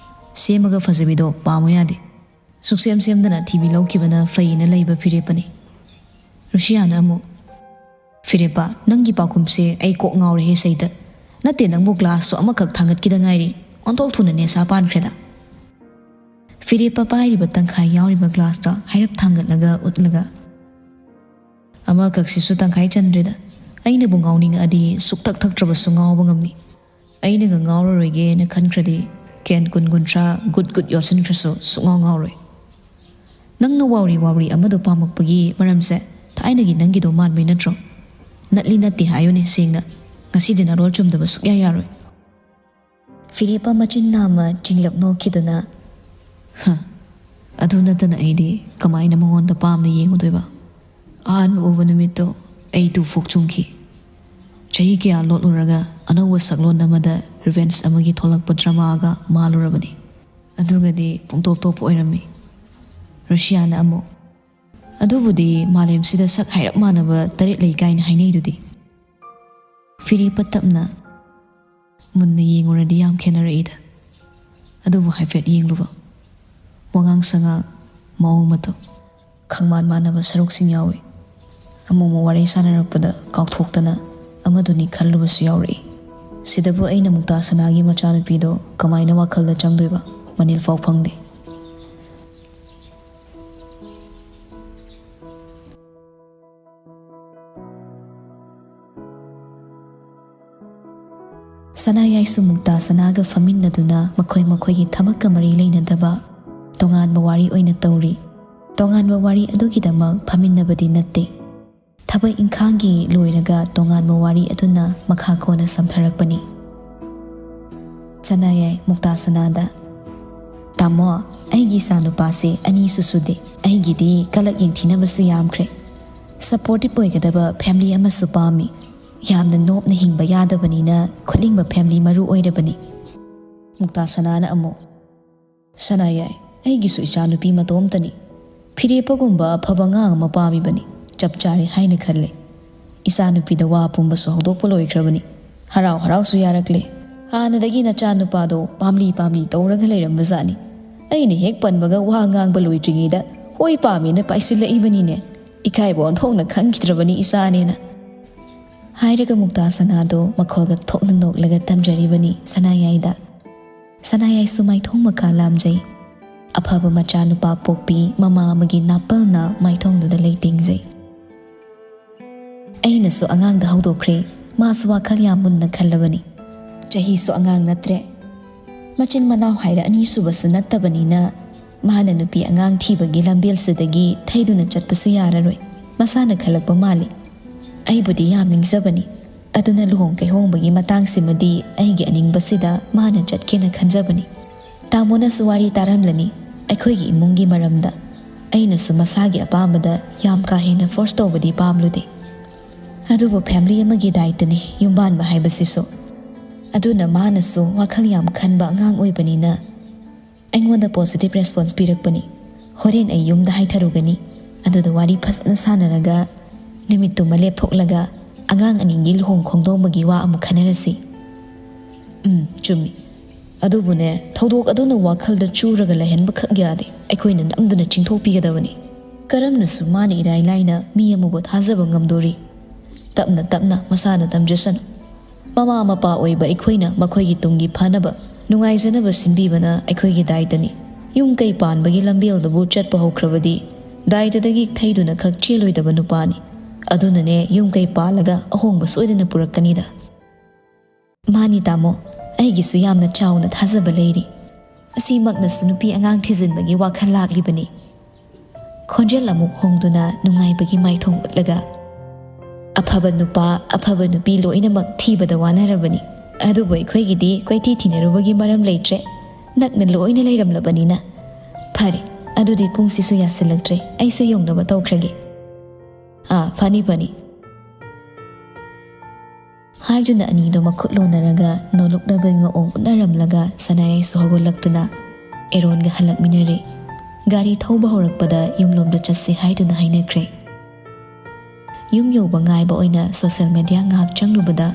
ꯁꯦꯝꯃꯒ ꯐꯖꯕꯤꯗꯣ ꯄꯥꯝꯃꯨ ꯌꯥꯗꯦ꯫ ꯁꯨꯛꯁꯦꯝ ꯁꯦꯝꯗꯅ ꯊꯤꯕꯤ ꯂꯧꯈꯤꯕꯅ ꯐꯩꯅ ꯂꯩꯕ ꯐꯤꯔꯦꯞꯄꯅꯤ꯫ ꯔꯨꯁꯤꯌꯥꯅ ꯑꯃꯨꯛ, "ꯐꯤꯔꯦꯞꯄ, ꯅꯪꯒꯤ ꯄꯥꯎꯈꯨꯝꯁꯦ ꯑꯩ ꯀꯣꯛ ꯉꯥꯎꯔꯦꯍꯦ ꯁꯩꯇ꯫ ꯅꯠꯇꯦ, ꯅꯪꯕꯨ ꯒ꯭ꯂꯥꯁꯁꯨ ꯑꯃꯈꯛ ꯊꯥꯡꯒꯠꯈꯤꯗ ꯉꯥꯏꯔꯤ, ꯑꯣꯟꯊꯣꯛ ꯊꯨꯅ ꯅꯦꯁꯥ ꯄꯥꯟꯈ꯭ꯔꯦꯗ꯫" ꯐꯤꯔꯦꯞꯄ ꯄꯥꯏꯔꯤꯕ ꯇꯪꯈꯥꯏ ꯌꯥꯎꯔꯤꯕ ꯒ꯭ꯂꯥꯁꯇꯣ ꯍꯥꯏꯔꯞ ꯊꯥꯡꯒꯠꯂꯒ ꯎꯠꯂꯒ, "ꯑꯃꯈꯛꯁꯤꯁꯨ ꯇꯪꯈꯥꯏ ꯆꯟꯗ꯭ꯔꯦꯗ꯫ ꯑꯩꯅꯕꯨ ꯉꯥꯎꯅꯤꯡꯉꯛꯑꯗꯤ ꯁꯨꯛꯊꯛ ꯊꯛꯇ꯭ꯔꯕꯁꯨ ꯉꯥꯎꯕ ꯉꯝꯃꯤ꯫ ꯑꯩꯅꯒ ꯉꯥꯎꯔꯔꯣꯏꯒꯦꯅ ꯈꯟꯈ꯭ꯔꯗꯤ ꯀꯦꯟ ꯀꯨꯟ ꯀꯨꯟꯊ꯭ꯔꯥ ꯒꯨꯠ ꯒꯨꯠ ꯌꯣꯠꯁꯤꯟꯈ꯭ꯔꯁꯨ ꯁꯨꯛꯉꯥꯎ ꯉꯥꯎꯔꯣꯏ꯫ ꯅꯪꯅ ꯋꯥꯎꯔꯤ ꯋꯥꯎꯔꯤ ꯑꯃꯗꯣ ꯄꯥꯝꯃꯛꯄꯒꯤ ꯃꯔꯝꯁꯦ ꯊꯥꯏꯅꯒꯤ ꯅꯪꯒꯤꯗꯣ ꯃꯥꯟꯕꯩ ꯅꯠꯇ꯭ꯔꯣ? ꯅꯠꯂꯤ ꯅꯠꯇꯦ ꯍꯥꯏꯌꯨꯅꯦ ꯁꯦꯡꯅ꯫ ꯉꯁꯤꯗꯤ ꯅꯔꯣꯜ ꯆꯨꯝꯗꯕ ꯁꯨꯛꯌꯥ ꯌꯥꯔꯣꯏ꯫" ꯐꯤꯔꯦꯞꯄ ꯃꯆꯤꯟ ꯅꯥꯝꯃ ꯆꯤꯡꯂꯞ ꯅꯣꯛꯈꯤꯗꯨꯅ, "ꯍ, ꯑꯗꯨ ꯅꯠꯇꯅ ꯑꯩꯗꯤ ꯀꯃꯥꯏꯅ ꯃꯉꯣꯟꯗ ꯄꯥꯝꯅ ꯌꯦꯡꯉꯨꯗꯣꯏꯕ? ꯑꯍꯥꯟꯕ ꯎꯕ ꯅꯨꯃꯤꯠꯇꯣ ꯑꯩ ꯇꯨ ꯐꯣꯛ ꯆꯨꯝꯈꯤ꯫ ꯆꯍꯤ ꯀꯌꯥ ꯂꯣꯠꯂꯨꯔꯒ ꯑꯅꯧꯕ ꯁꯛꯂꯣꯟ ꯑꯃꯗ ꯔꯤꯚꯦꯟꯁ ꯑꯃꯒꯤ ꯊꯣꯛꯂꯛꯄ ꯗ꯭ꯔꯃꯥꯒ ꯃꯥꯜꯂꯨꯔꯕꯅꯤ꯫ ꯑꯗꯨꯒꯗꯤ ꯄꯨꯡꯇꯣꯞ ꯇꯣꯞꯄ ꯑꯣꯏꯔꯝꯃꯤ꯫" ꯔꯨꯁꯤꯌꯥꯅ ꯑꯃꯨꯛ, "ꯑꯗꯨꯕꯨꯗꯤ ꯃꯥꯂꯦꯝꯁꯤꯗ ꯁꯛ ꯍꯥꯏꯔꯞ ꯃꯥꯟꯅꯕ ꯇꯔꯦꯠ ꯂꯩ ꯀꯥꯏꯅ ꯍꯥꯏꯅꯩꯗꯨꯗꯤ꯫" ꯐꯤꯔꯦꯞꯄ ꯇꯞꯅ, "ꯃꯨꯟꯅ ꯌꯦꯡꯉꯨꯔꯗꯤ ꯌꯥꯝ ꯈꯦꯠꯅꯔꯛꯏꯗ꯫ ꯑꯗꯨꯕꯨ ꯍꯥꯏꯐꯦꯠ ꯌꯦꯡꯂꯨꯕ꯫ ꯋꯥꯉꯥꯡ ꯁꯉꯥꯡ, ꯃꯑꯣꯡ ꯃꯇꯧ, ꯈꯪꯃꯥꯟ ꯃꯥꯟꯅꯕ ꯁꯔꯨꯛꯁꯤꯡ ꯌꯥꯎꯏ꯫ ꯑꯃꯨꯛ ꯑꯃꯨꯛ ꯋꯥꯔꯤ ꯁꯥꯟꯅꯔꯛꯄꯗ ꯀꯥꯎꯊꯣꯛꯇꯅ ꯑꯃꯗꯨꯅꯤ ꯈꯜꯂꯨꯕꯁꯨ ꯌꯥꯎꯔꯛꯏ꯫ ꯁꯤꯗꯕꯨ ꯑꯩꯅ ꯃꯨꯛꯇꯥ ꯁꯅꯥꯒꯤ ꯃꯆꯥꯅꯨꯄꯤꯗꯣ ꯀꯃꯥꯏꯅ ꯋꯥꯈꯜꯗ ꯆꯪꯗꯣꯏꯕ? ꯃꯅꯤꯜ ꯐꯥꯎ ꯐꯪꯗꯦ꯫" ꯁꯅꯥꯌꯥꯏꯁꯨ ꯃꯨꯛꯇꯥ ꯁꯅꯥꯒ ꯐꯝꯃꯤꯟꯅꯗꯨꯅ ꯃꯈꯣꯏ ꯃꯈꯣꯏꯒꯤ ꯊꯕꯛꯀ ꯃꯔꯤ ꯂꯩꯅꯗꯕ ꯇꯣꯉꯥꯟꯕ ꯋꯥꯔꯤ ꯑꯣꯏꯅ ꯇꯧꯔꯤ꯫ ꯇꯣꯉꯥꯟꯕ ꯋꯥꯔꯤ ꯑꯗꯨꯒꯤꯗꯃꯛ ꯐꯝꯃꯤꯟꯅꯕꯗꯤ ꯅꯠꯇꯦ꯫ ꯊꯕꯛ ꯏꯪꯈꯥꯡꯒꯤ ꯂꯣꯏꯔꯒ ꯇꯣꯉꯥꯟꯕ ꯋꯥꯔꯤ ꯑꯗꯨꯅ ꯃꯈꯥ ꯀꯣꯟꯅ ꯁꯝꯊꯔꯛꯄꯅꯤ꯫ ꯁꯅꯥꯌꯥꯏ ꯃꯨꯛꯇꯥ ꯁꯅꯥꯗ, ꯇꯥꯃꯣ, ꯑꯩꯒꯤ ꯏꯆꯥꯅꯨꯄꯥꯁꯦ ꯑꯅꯤꯁꯨ ꯁꯨꯗꯦ꯫ ꯑꯩꯒꯤꯗꯤ ꯀꯂꯛ ꯌꯦꯡꯊꯤꯅꯕꯁꯨ ꯌꯥꯝꯈ꯭ꯔꯦ꯫ ꯁꯄꯣꯔꯇꯤꯞ ꯑꯣꯏꯒꯗꯕ ꯐꯦꯃꯤꯂꯤ ꯑꯃꯁꯨ ꯄꯥꯝꯃꯤ꯫ ꯌꯥꯝꯅ ꯅꯣꯞꯅ ꯍꯤꯡꯕ ꯌꯥꯗꯕꯅꯤꯅ ꯈꯨꯠꯅꯤꯡꯕ ꯐꯦꯃꯤꯂꯤ ꯃꯔꯨ ꯑꯣꯏꯔꯕꯅꯤ꯫ ꯃꯨꯛꯇꯥ ꯁꯅꯥꯅ ꯑꯃꯨꯛ, "ꯁꯅꯥꯌꯥꯏ, ꯑꯩꯒꯤꯁꯨ ꯏꯆꯥꯅꯨꯄꯤ ꯃꯇꯣꯝꯇꯅꯤ꯫ ꯐꯤꯔꯦꯞꯄꯒꯨꯝꯕ ꯑꯐꯕ ꯑꯉꯥꯡ ꯑꯃ ꯄꯥꯝꯃꯤꯕꯅꯤ꯫ ꯆꯞ ꯆꯥꯔꯦ ꯍꯥꯏꯅ ꯈꯜꯂꯦ꯫ ꯏꯆꯥꯅꯨꯄꯤꯗ ꯋꯥ ꯄꯨꯝꯕꯁꯨ ꯍꯧꯗꯣꯛꯄ ꯂꯣꯏꯈ꯭ꯔꯕꯅꯤ꯫ ꯍꯔꯥꯎ ꯍꯔꯥꯎꯁꯨ ꯌꯥꯔꯛꯂꯦ꯫ ꯍꯥꯟꯅꯗꯒꯤ ꯅꯆꯥꯅꯨꯄꯥꯗꯣ ꯄꯥꯝꯂꯤ ꯄꯥꯝꯂꯤ ꯇꯧꯔꯒ ꯂꯩꯔꯝꯕꯖꯥꯠꯅꯤ꯫ ꯑꯩꯅ ꯍꯦꯛ ꯄꯟꯕꯒ ꯋꯥ ꯉꯥꯡꯕ ꯂꯣꯏꯗ꯭ꯔꯤꯉꯩꯗ ꯍꯣꯏ ꯄꯥꯝꯃꯦꯅ ꯄꯥꯏꯁꯤꯜꯂꯛꯏꯕꯅꯤꯅꯦ꯫ ꯏꯀꯥꯏꯕ ꯑꯣꯟꯊꯣꯛꯅ ꯈꯪꯈꯤꯗ꯭ꯔꯕꯅꯤ ꯏꯆꯥꯅꯦꯅ"꯫ ꯍꯥꯏꯔꯒ ꯃꯨꯛꯇꯥ ꯁꯅꯥꯗꯣ ꯃꯈꯣꯜꯒ ꯊꯣꯛꯅ ꯅꯣꯛꯂꯒ ꯇꯝꯖꯔꯤꯕꯅꯤ ꯁꯅꯥꯌꯥꯏꯗ꯫ ꯁꯅꯥꯌꯥꯏꯁꯨ ꯃꯥꯏꯊꯣꯡ ꯃꯀꯥ ꯂꯥꯝꯖꯩ꯫ ꯑꯐꯕ ꯃꯆꯥꯅꯨꯄꯥ ꯄꯣꯛꯄꯤ ꯃꯃꯥ ꯑꯃꯒꯤ ꯅꯥꯄꯜꯅ ꯃꯥꯏꯊꯣꯡꯗꯨꯗ ꯂꯩ ꯇꯦꯡꯖꯩ꯫ ꯑꯩꯅꯁꯨ ꯑꯉꯥꯡꯗ ꯍꯧꯗꯣꯛꯈ꯭ꯔꯦ꯫ ꯃꯥꯁꯨ ꯋꯥꯈꯜ ꯌꯥꯝ ꯃꯨꯟꯅ ꯈꯜꯂꯕꯅꯤ꯫ ꯆꯍꯤꯁꯨ ꯑꯉꯥꯡ ꯅꯠꯇ꯭ꯔꯦ꯫ ꯃꯆꯤꯟ ꯃꯅꯥꯎ ꯍꯥꯏꯔ ꯑꯅꯤꯁꯨꯕꯁꯨ ꯅꯠꯇꯕꯅꯤꯅ ꯃꯥꯅ ꯅꯨꯄꯤ ꯑꯉꯥꯡ ꯊꯤꯕꯒꯤ ꯂꯝꯕꯦꯜꯁꯤꯗꯒꯤ ꯊꯩꯗꯨꯅ ꯆꯠꯄꯁꯨ ꯌꯥꯔꯔꯣꯏ꯫ ꯃꯁꯥꯅ ꯈꯜꯂꯛꯄ ꯃꯥꯜꯂꯤ꯫ ꯑꯩꯕꯨꯗꯤ ꯌꯥꯝ ꯅꯤꯡꯖꯕꯅꯤ꯫ ꯑꯗꯨꯅ ꯂꯨꯍꯣꯡ ꯀꯩꯍꯣꯡꯕꯒꯤ ꯃꯇꯥꯡꯁꯤꯃꯗꯤ ꯑꯩꯒꯤ ꯑꯅꯤꯡꯕꯁꯤꯗ ꯃꯥꯅ ꯆꯠꯀꯦꯅ ꯈꯟꯖꯕꯅꯤ꯫ ꯇꯥꯃꯣꯅꯁꯨ ꯋꯥꯔꯤ ꯇꯥꯔꯝꯂꯅꯤ ꯑꯩꯈꯣꯏꯒꯤ ꯏꯃꯨꯡꯒꯤ ꯃꯔꯝꯗ꯫ ꯑꯩꯅꯁꯨ ꯃꯁꯥꯒꯤ ꯑꯄꯥꯝꯕꯗ ꯌꯥꯝ ꯀꯥ ꯍꯦꯟꯅ ꯐꯣꯔꯁ ꯇꯧꯕꯗꯤ ꯄꯥꯝꯂꯨꯗꯦ꯫ ꯑꯗꯨꯕꯨ ꯐꯦꯃꯤꯂꯤ ꯑꯃꯒꯤ ꯗꯥꯏꯇꯅꯤ ꯌꯨꯝꯕꯥꯟꯕ ꯍꯥꯏꯕꯁꯤꯁꯨ꯫ ꯑꯗꯨꯅ ꯃꯥꯅꯁꯨ ꯋꯥꯈꯜ ꯌꯥꯝ ꯈꯟꯕ ꯑꯉꯥꯡ ꯑꯣꯏꯕꯅꯤꯅ ꯑꯩꯉꯣꯟꯗ ꯄꯣꯖꯤꯇꯤꯚ ꯔꯦꯁꯄꯣꯟꯁ ꯄꯤꯔꯛꯄꯅꯤ꯫ ꯍꯣꯔꯦꯟ ꯑꯩ ꯌꯨꯝꯗ ꯍꯥꯏꯊꯔꯨꯒꯅꯤ꯫ ꯑꯗꯨꯗ ꯋꯥꯔꯤ ꯐꯖꯅ ꯁꯥꯟꯅꯔꯒ ꯅꯨꯃꯤꯠꯇꯨꯃ ꯂꯦꯞꯊꯣꯛꯂꯒ ꯑꯉꯥꯡ ꯑꯅꯤꯒꯤ ꯂꯨꯍꯣꯡ ꯈꯣꯡꯗꯣꯡꯕꯒꯤ ꯋꯥ ꯑꯃꯨꯛ ꯈꯟꯅꯔꯁꯤ꯫ ꯎꯝ, ꯆꯨꯝꯃꯤ꯫ ꯑꯗꯨꯕꯨꯅꯦ, ꯊꯧꯗꯣꯛ ꯑꯗꯨꯅ ꯋꯥꯈꯜꯗ ꯆꯨꯔꯒ ꯂꯩꯍꯟꯕꯈꯛ ꯌꯥꯗꯦ꯫ ꯑꯩꯈꯣꯏꯅ ꯅꯝꯗꯨꯅ ꯆꯤꯡꯊꯣꯛꯄꯤꯒꯗꯕꯅꯤ꯫ ꯀꯔꯝꯅꯁꯨ ꯃꯥꯅ ꯏꯔꯥꯏ ꯂꯥꯏꯅ ꯃꯤ ꯑꯃꯕꯨ ꯊꯥꯖꯕ ꯉꯝꯗꯣꯔꯤ? ꯇꯞꯅ ꯇꯞꯅ ꯃꯁꯥꯅ ꯇꯝꯖꯁꯅꯨ꯫ ꯃꯃꯥ ꯃꯄꯥ ꯑꯣꯏꯕ ꯑꯩꯈꯣꯏꯅ ꯃꯈꯣꯏꯒꯤ ꯇꯨꯡꯒꯤ ꯐꯅꯕ, ꯅꯨꯡꯉꯥꯏꯖꯅꯕ ꯁꯤꯟꯕꯤꯕꯅ ꯑꯩꯈꯣꯏꯒꯤ ꯗꯥꯏꯇꯅꯤ꯫ ꯌꯨꯝ ꯀꯩ ꯄꯥꯟꯕꯒꯤ ꯂꯝꯕꯦꯜꯗꯕꯨ ꯆꯠꯄ ꯍꯧꯈ꯭ꯔꯕꯗꯤ ꯗꯥꯏꯇꯗꯒꯤ ꯊꯩꯗꯨꯅ ꯈꯛ ꯆꯦꯜꯂꯣꯏꯗꯕ ꯅꯨꯄꯥꯅꯤ꯫ ꯑꯗꯨꯅꯅꯦ ꯌꯨꯝ ꯀꯩ ꯄꯥꯜꯂꯒ ꯑꯍꯣꯡꯕ ꯁꯣꯏꯗꯅ ꯄꯨꯔꯛꯀꯅꯤꯗ꯫ ꯃꯥꯅꯤ ꯇꯥꯃꯣ, ꯑꯩꯒꯤꯁꯨ ꯌꯥꯝꯅ ꯆꯥꯎꯅ ꯊꯥꯖꯕ ꯂꯩꯔꯤ꯫ ꯑꯁꯤꯃꯛꯅꯁꯨ ꯅꯨꯄꯤ ꯑꯉꯥꯡ ꯊꯤꯖꯤꯟꯕꯒꯤ ꯋꯥꯈꯜ ꯂꯥꯛꯂꯤꯕꯅꯤ꯫ ꯈꯣꯟꯖꯦꯜ ꯑꯃꯨꯛ ꯍꯣꯡꯗꯨꯅ ꯅꯨꯡꯉꯥꯏꯕꯒꯤ ꯃꯥꯏꯊꯣꯡ ꯎꯠꯂꯒ, "ꯑꯐꯕ ꯅꯨꯄꯥ, ꯑꯐꯕ ꯅꯨꯄꯤ ꯂꯣꯏꯅꯃꯛ ꯊꯤꯕꯗ ꯋꯥꯅꯔꯕꯅꯤ꯫ ꯑꯗꯨꯕꯨ ꯑꯩꯈꯣꯏꯒꯤꯗꯤ ꯀꯣꯏꯊꯤ ꯊꯤꯅꯔꯨꯕꯒꯤ ꯃꯔꯝ ꯂꯩꯇ꯭ꯔꯦ꯫ ꯅꯛꯅ ꯂꯣꯏꯅ ꯂꯩꯔꯝꯂꯕꯅꯤꯅ꯫ ꯐꯔꯦ, ꯑꯗꯨꯗꯤ ꯄꯨꯡꯁꯤꯁꯨ ꯌꯥꯁꯤꯜꯂꯛꯇ꯭ꯔꯦ, ꯑꯩꯁꯨ ꯌꯧꯅꯕ ꯇꯧꯈ꯭ꯔꯒꯦ꯫ ꯑꯥ, ꯐꯅꯤ, ꯐꯅꯤ꯫ ꯍꯥꯏꯗꯨꯅ ꯑꯅꯤꯗꯣ ꯃꯈꯨꯠ ꯂꯣꯟꯅꯔꯒ ꯅꯣꯂꯨꯛꯅꯕꯒꯤ ꯃꯑꯣꯡ ꯎꯠꯅꯔꯝꯂꯒ ꯁꯅꯥꯌꯥꯏꯁꯨ ꯍꯧꯒꯠꯂꯛꯇꯨꯅ ꯑꯦꯔꯣꯟꯒ ꯍꯜꯂꯛꯃꯤꯟꯅꯔꯦ꯫ ꯒꯥꯔꯤ ꯊꯧꯕ ꯍꯧꯔꯛꯄꯗ ꯌꯨꯝꯂꯣꯝꯗ ꯆꯠꯁꯤ ꯍꯥꯏꯗꯨꯅ ꯍꯥꯏꯅꯈ꯭ꯔꯦ꯫ ꯌꯨꯝ ꯌꯧꯕ ꯉꯥꯏꯕ ꯑꯣꯏꯅ ꯁꯣꯁꯦꯜ ꯃꯦꯗꯤꯌꯥ ꯉꯥꯏꯍꯥꯛ ꯆꯪꯂꯨꯕꯗ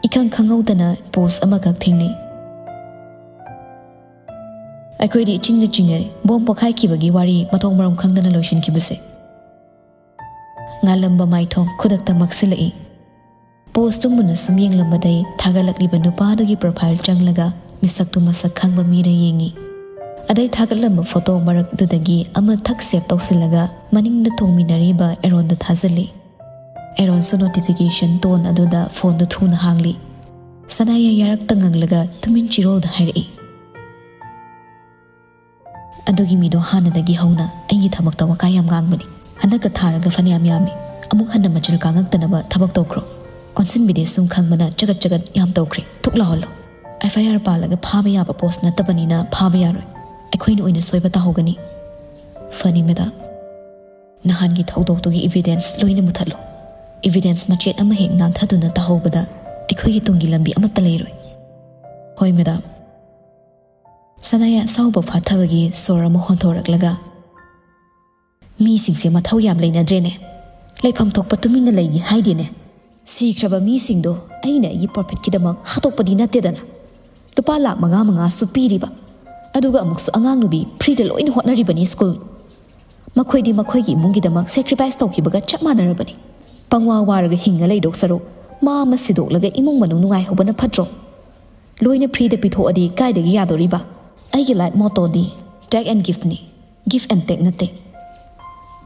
ꯏꯈꯪ ꯈꯪꯍꯧꯗꯅ ꯄꯣꯁ ꯑꯃꯈꯛ ꯊꯦꯡꯅꯩ꯫ ꯑꯩꯈꯣꯏꯗꯤ ꯏꯆꯤꯡꯗ ꯆꯤꯡꯅꯔꯦ, ꯕꯣꯝ ꯄꯣꯈꯥꯏꯈꯤꯕꯒꯤ ꯋꯥꯔꯤ ꯃꯊꯣꯡ ꯃꯔꯝ ꯈꯪꯗꯅ ꯂꯣꯏꯁꯤꯟꯈꯤꯕꯁꯦ꯫ ꯉꯥꯜꯂꯝꯕ ꯃꯥꯏꯊꯣꯡ ꯈꯨꯗꯛꯇ ꯃꯛꯁꯤꯜꯂꯛꯏ꯫ ꯄꯣꯁꯇꯨ ꯃꯨꯟꯅ ꯁꯨꯝ ꯌꯦꯡꯂꯝꯕꯗꯩ ꯊꯥꯒꯠꯂꯛꯂꯤꯕ ꯅꯨꯄꯥꯗꯨꯒꯤ ꯄ꯭ꯔꯣꯐꯥꯏꯜ ꯆꯪꯂꯒ ꯃꯤꯁꯛꯇꯨ ꯃꯁꯛ ꯈꯪꯕ ꯃꯤꯔ ꯌꯦꯡꯉꯤ꯫ ꯑꯗꯩ ꯊꯥꯒꯠꯂꯝꯕ ꯐꯣꯇꯣ ꯃꯔꯛꯇꯨꯗꯒꯤ ꯑꯃ ꯊꯛ ꯁꯦꯞ ꯇꯧꯁꯤꯜꯂꯒ ꯃꯅꯤꯡꯗ ꯊꯣꯡꯃꯤꯟꯅꯔꯤꯕ ꯑꯦꯔꯣꯟꯗ ꯊꯥꯖꯤꯜꯂꯤ꯫ ꯑꯦꯔꯣꯟꯁꯨ ꯅꯣꯇꯤꯐꯤꯀꯦꯁꯟ ꯇꯣꯟ ꯑꯗꯨꯗ ꯐꯣꯟꯗꯨ ꯊꯨꯅ ꯍꯥꯡꯂꯤ꯫ ꯁꯅꯥꯌꯥ ꯌꯥꯔꯛꯇ ꯉꯪꯂꯒ ꯇꯨꯃꯤꯟ ꯆꯤꯔꯣꯜꯗ ꯍꯥꯏꯔꯛꯏ꯫ ꯑꯗꯨꯒꯤ ꯃꯤꯗꯣ ꯍꯥꯟꯅꯗꯒꯤ ꯍꯧꯅ ꯑꯩꯒꯤ ꯊꯕꯛꯇ ꯋꯥꯀꯥꯏ ꯌꯥꯝ ꯉꯥꯡꯕꯅꯤ꯫ ꯍꯟꯗꯛꯀ ꯊꯥꯔꯒ ꯐꯅꯌꯥꯝ ꯌꯥꯝꯃꯤ꯫ ꯑꯃꯨꯛ ꯍꯟꯅ ꯃꯆꯤꯜ ꯀꯥꯡꯉꯛꯇꯅꯕ ꯊꯕꯛ ꯇꯧꯈ꯭ꯔꯣ꯫ ꯑꯣꯟꯁꯤꯟꯕꯤꯗꯦ ꯁꯨꯝ ꯈꯪꯕꯅ ꯆꯒꯠ ꯆꯒꯠ ꯌꯥꯝ ꯇꯧꯈ꯭ꯔꯦ꯫ ꯊꯨꯛ ꯂꯥꯎꯍꯜꯂꯣ꯫ ꯑꯦꯐ ꯑꯥꯏ ꯑꯥꯔ ꯄꯥꯜꯂꯒ ꯐꯥꯕ ꯌꯥꯕ ꯄꯣꯁ ꯅꯠꯇꯕꯅꯤꯅ ꯐꯥꯕ ꯌꯥꯔꯣꯏ꯫ ꯑꯩꯈꯣꯏꯅ ꯑꯣꯏꯅ ꯁꯣꯏꯕ ꯇꯥꯍꯧꯒꯅꯤ꯫ ꯐꯅꯤ ꯃꯦꯗꯥꯝ꯫ ꯅꯍꯥꯟꯒꯤ ꯊꯧꯗꯣꯛꯇꯨꯒꯤ ꯏꯚꯤꯗꯦꯟꯁ ꯂꯣꯏꯅ ꯃꯨꯊꯠꯂꯣ꯫ ꯏꯚꯤꯗꯦꯟꯁ ꯃꯆꯦꯠ ꯑꯃ ꯍꯦꯛ ꯅꯥꯟꯊꯗꯨꯅ ꯇꯥꯍꯧꯕꯗ ꯑꯩꯈꯣꯏꯒꯤ ꯇꯨꯡꯒꯤ ꯂꯝꯕꯤ ꯑꯃꯠꯇ ꯂꯩꯔꯣꯏ꯫ ꯍꯣꯏ ꯃꯦꯗꯥꯝ꯫ ꯁꯅꯥꯌꯥ ꯑꯁꯥꯎꯕ ꯐꯥꯊꯕꯒꯤ ꯁꯣꯔ ꯑꯃ ꯍꯣꯟꯊꯣꯔꯛꯂꯒ, ꯃꯤꯁꯤꯡꯁꯦ ꯃꯊꯧ ꯌꯥꯝ ꯂꯩꯅꯗ꯭ꯔꯦꯅꯦ꯫ ꯂꯩꯐꯝ ꯊꯣꯛꯄ ꯇꯨꯃꯤꯟꯅ ꯂꯩꯒꯦ ꯍꯥꯏꯗꯦꯅꯦ꯫ ꯁꯤꯈ꯭ꯔꯕ ꯃꯤꯁꯤꯡꯗꯣ ꯑꯩꯅ ꯑꯩꯒꯤ ꯄ꯭ꯔꯣꯐꯤꯠꯀꯤꯗꯃꯛ ꯍꯥꯠꯇꯣꯛꯄꯗꯤ ꯅꯠꯇꯦꯗꯅ꯫ ꯂꯨꯄꯥ ꯂꯥꯛ ꯃꯉꯥ ꯃꯉꯥꯁꯨ ꯄꯤꯔꯤꯕ꯫ ꯑꯗꯨꯒ ꯑꯃꯨꯛꯁꯨ ꯑꯉꯥꯡ ꯅꯨꯄꯤ ꯐ꯭ꯔꯤꯗ ꯂꯣꯏꯅ ꯍꯣꯠꯅꯔꯤꯕꯅꯤ ꯁ꯭ꯀꯨꯜ꯫ ꯃꯈꯣꯏꯗꯤ ꯃꯈꯣꯏꯒꯤ ꯏꯃꯨꯡꯒꯤꯗꯃꯛ ꯁꯦꯀ꯭ꯔꯤꯐꯥꯏꯁ ꯇꯧꯈꯤꯕꯒ ꯆꯞ ꯃꯥꯟꯅꯔꯕꯅꯤ꯫ ꯄꯪꯋꯥ ꯋꯥꯔꯒ ꯍꯤꯡꯉ ꯂꯩꯗꯧ ꯁꯔꯨꯛ ꯃꯥ ꯑꯃ ꯁꯤꯗꯣꯛꯂꯒ ꯏꯃꯨꯡ ꯃꯅꯨꯡ ꯅꯨꯡꯉꯥꯏꯍꯧꯕꯅ ꯐꯠꯇ꯭ꯔꯣ? ꯂꯣꯏꯅ ꯐ꯭ꯔꯤꯗ ꯄꯤꯊꯣꯛꯑꯗꯤ ꯀꯥꯏꯗꯒꯤ ꯌꯥꯗꯣꯔꯤꯕ? ꯑꯩꯒꯤ ꯂꯥꯏꯐ ꯃꯣꯇꯣꯗꯤ take and giveꯅꯤ, give and take ꯅꯠꯇꯦ꯫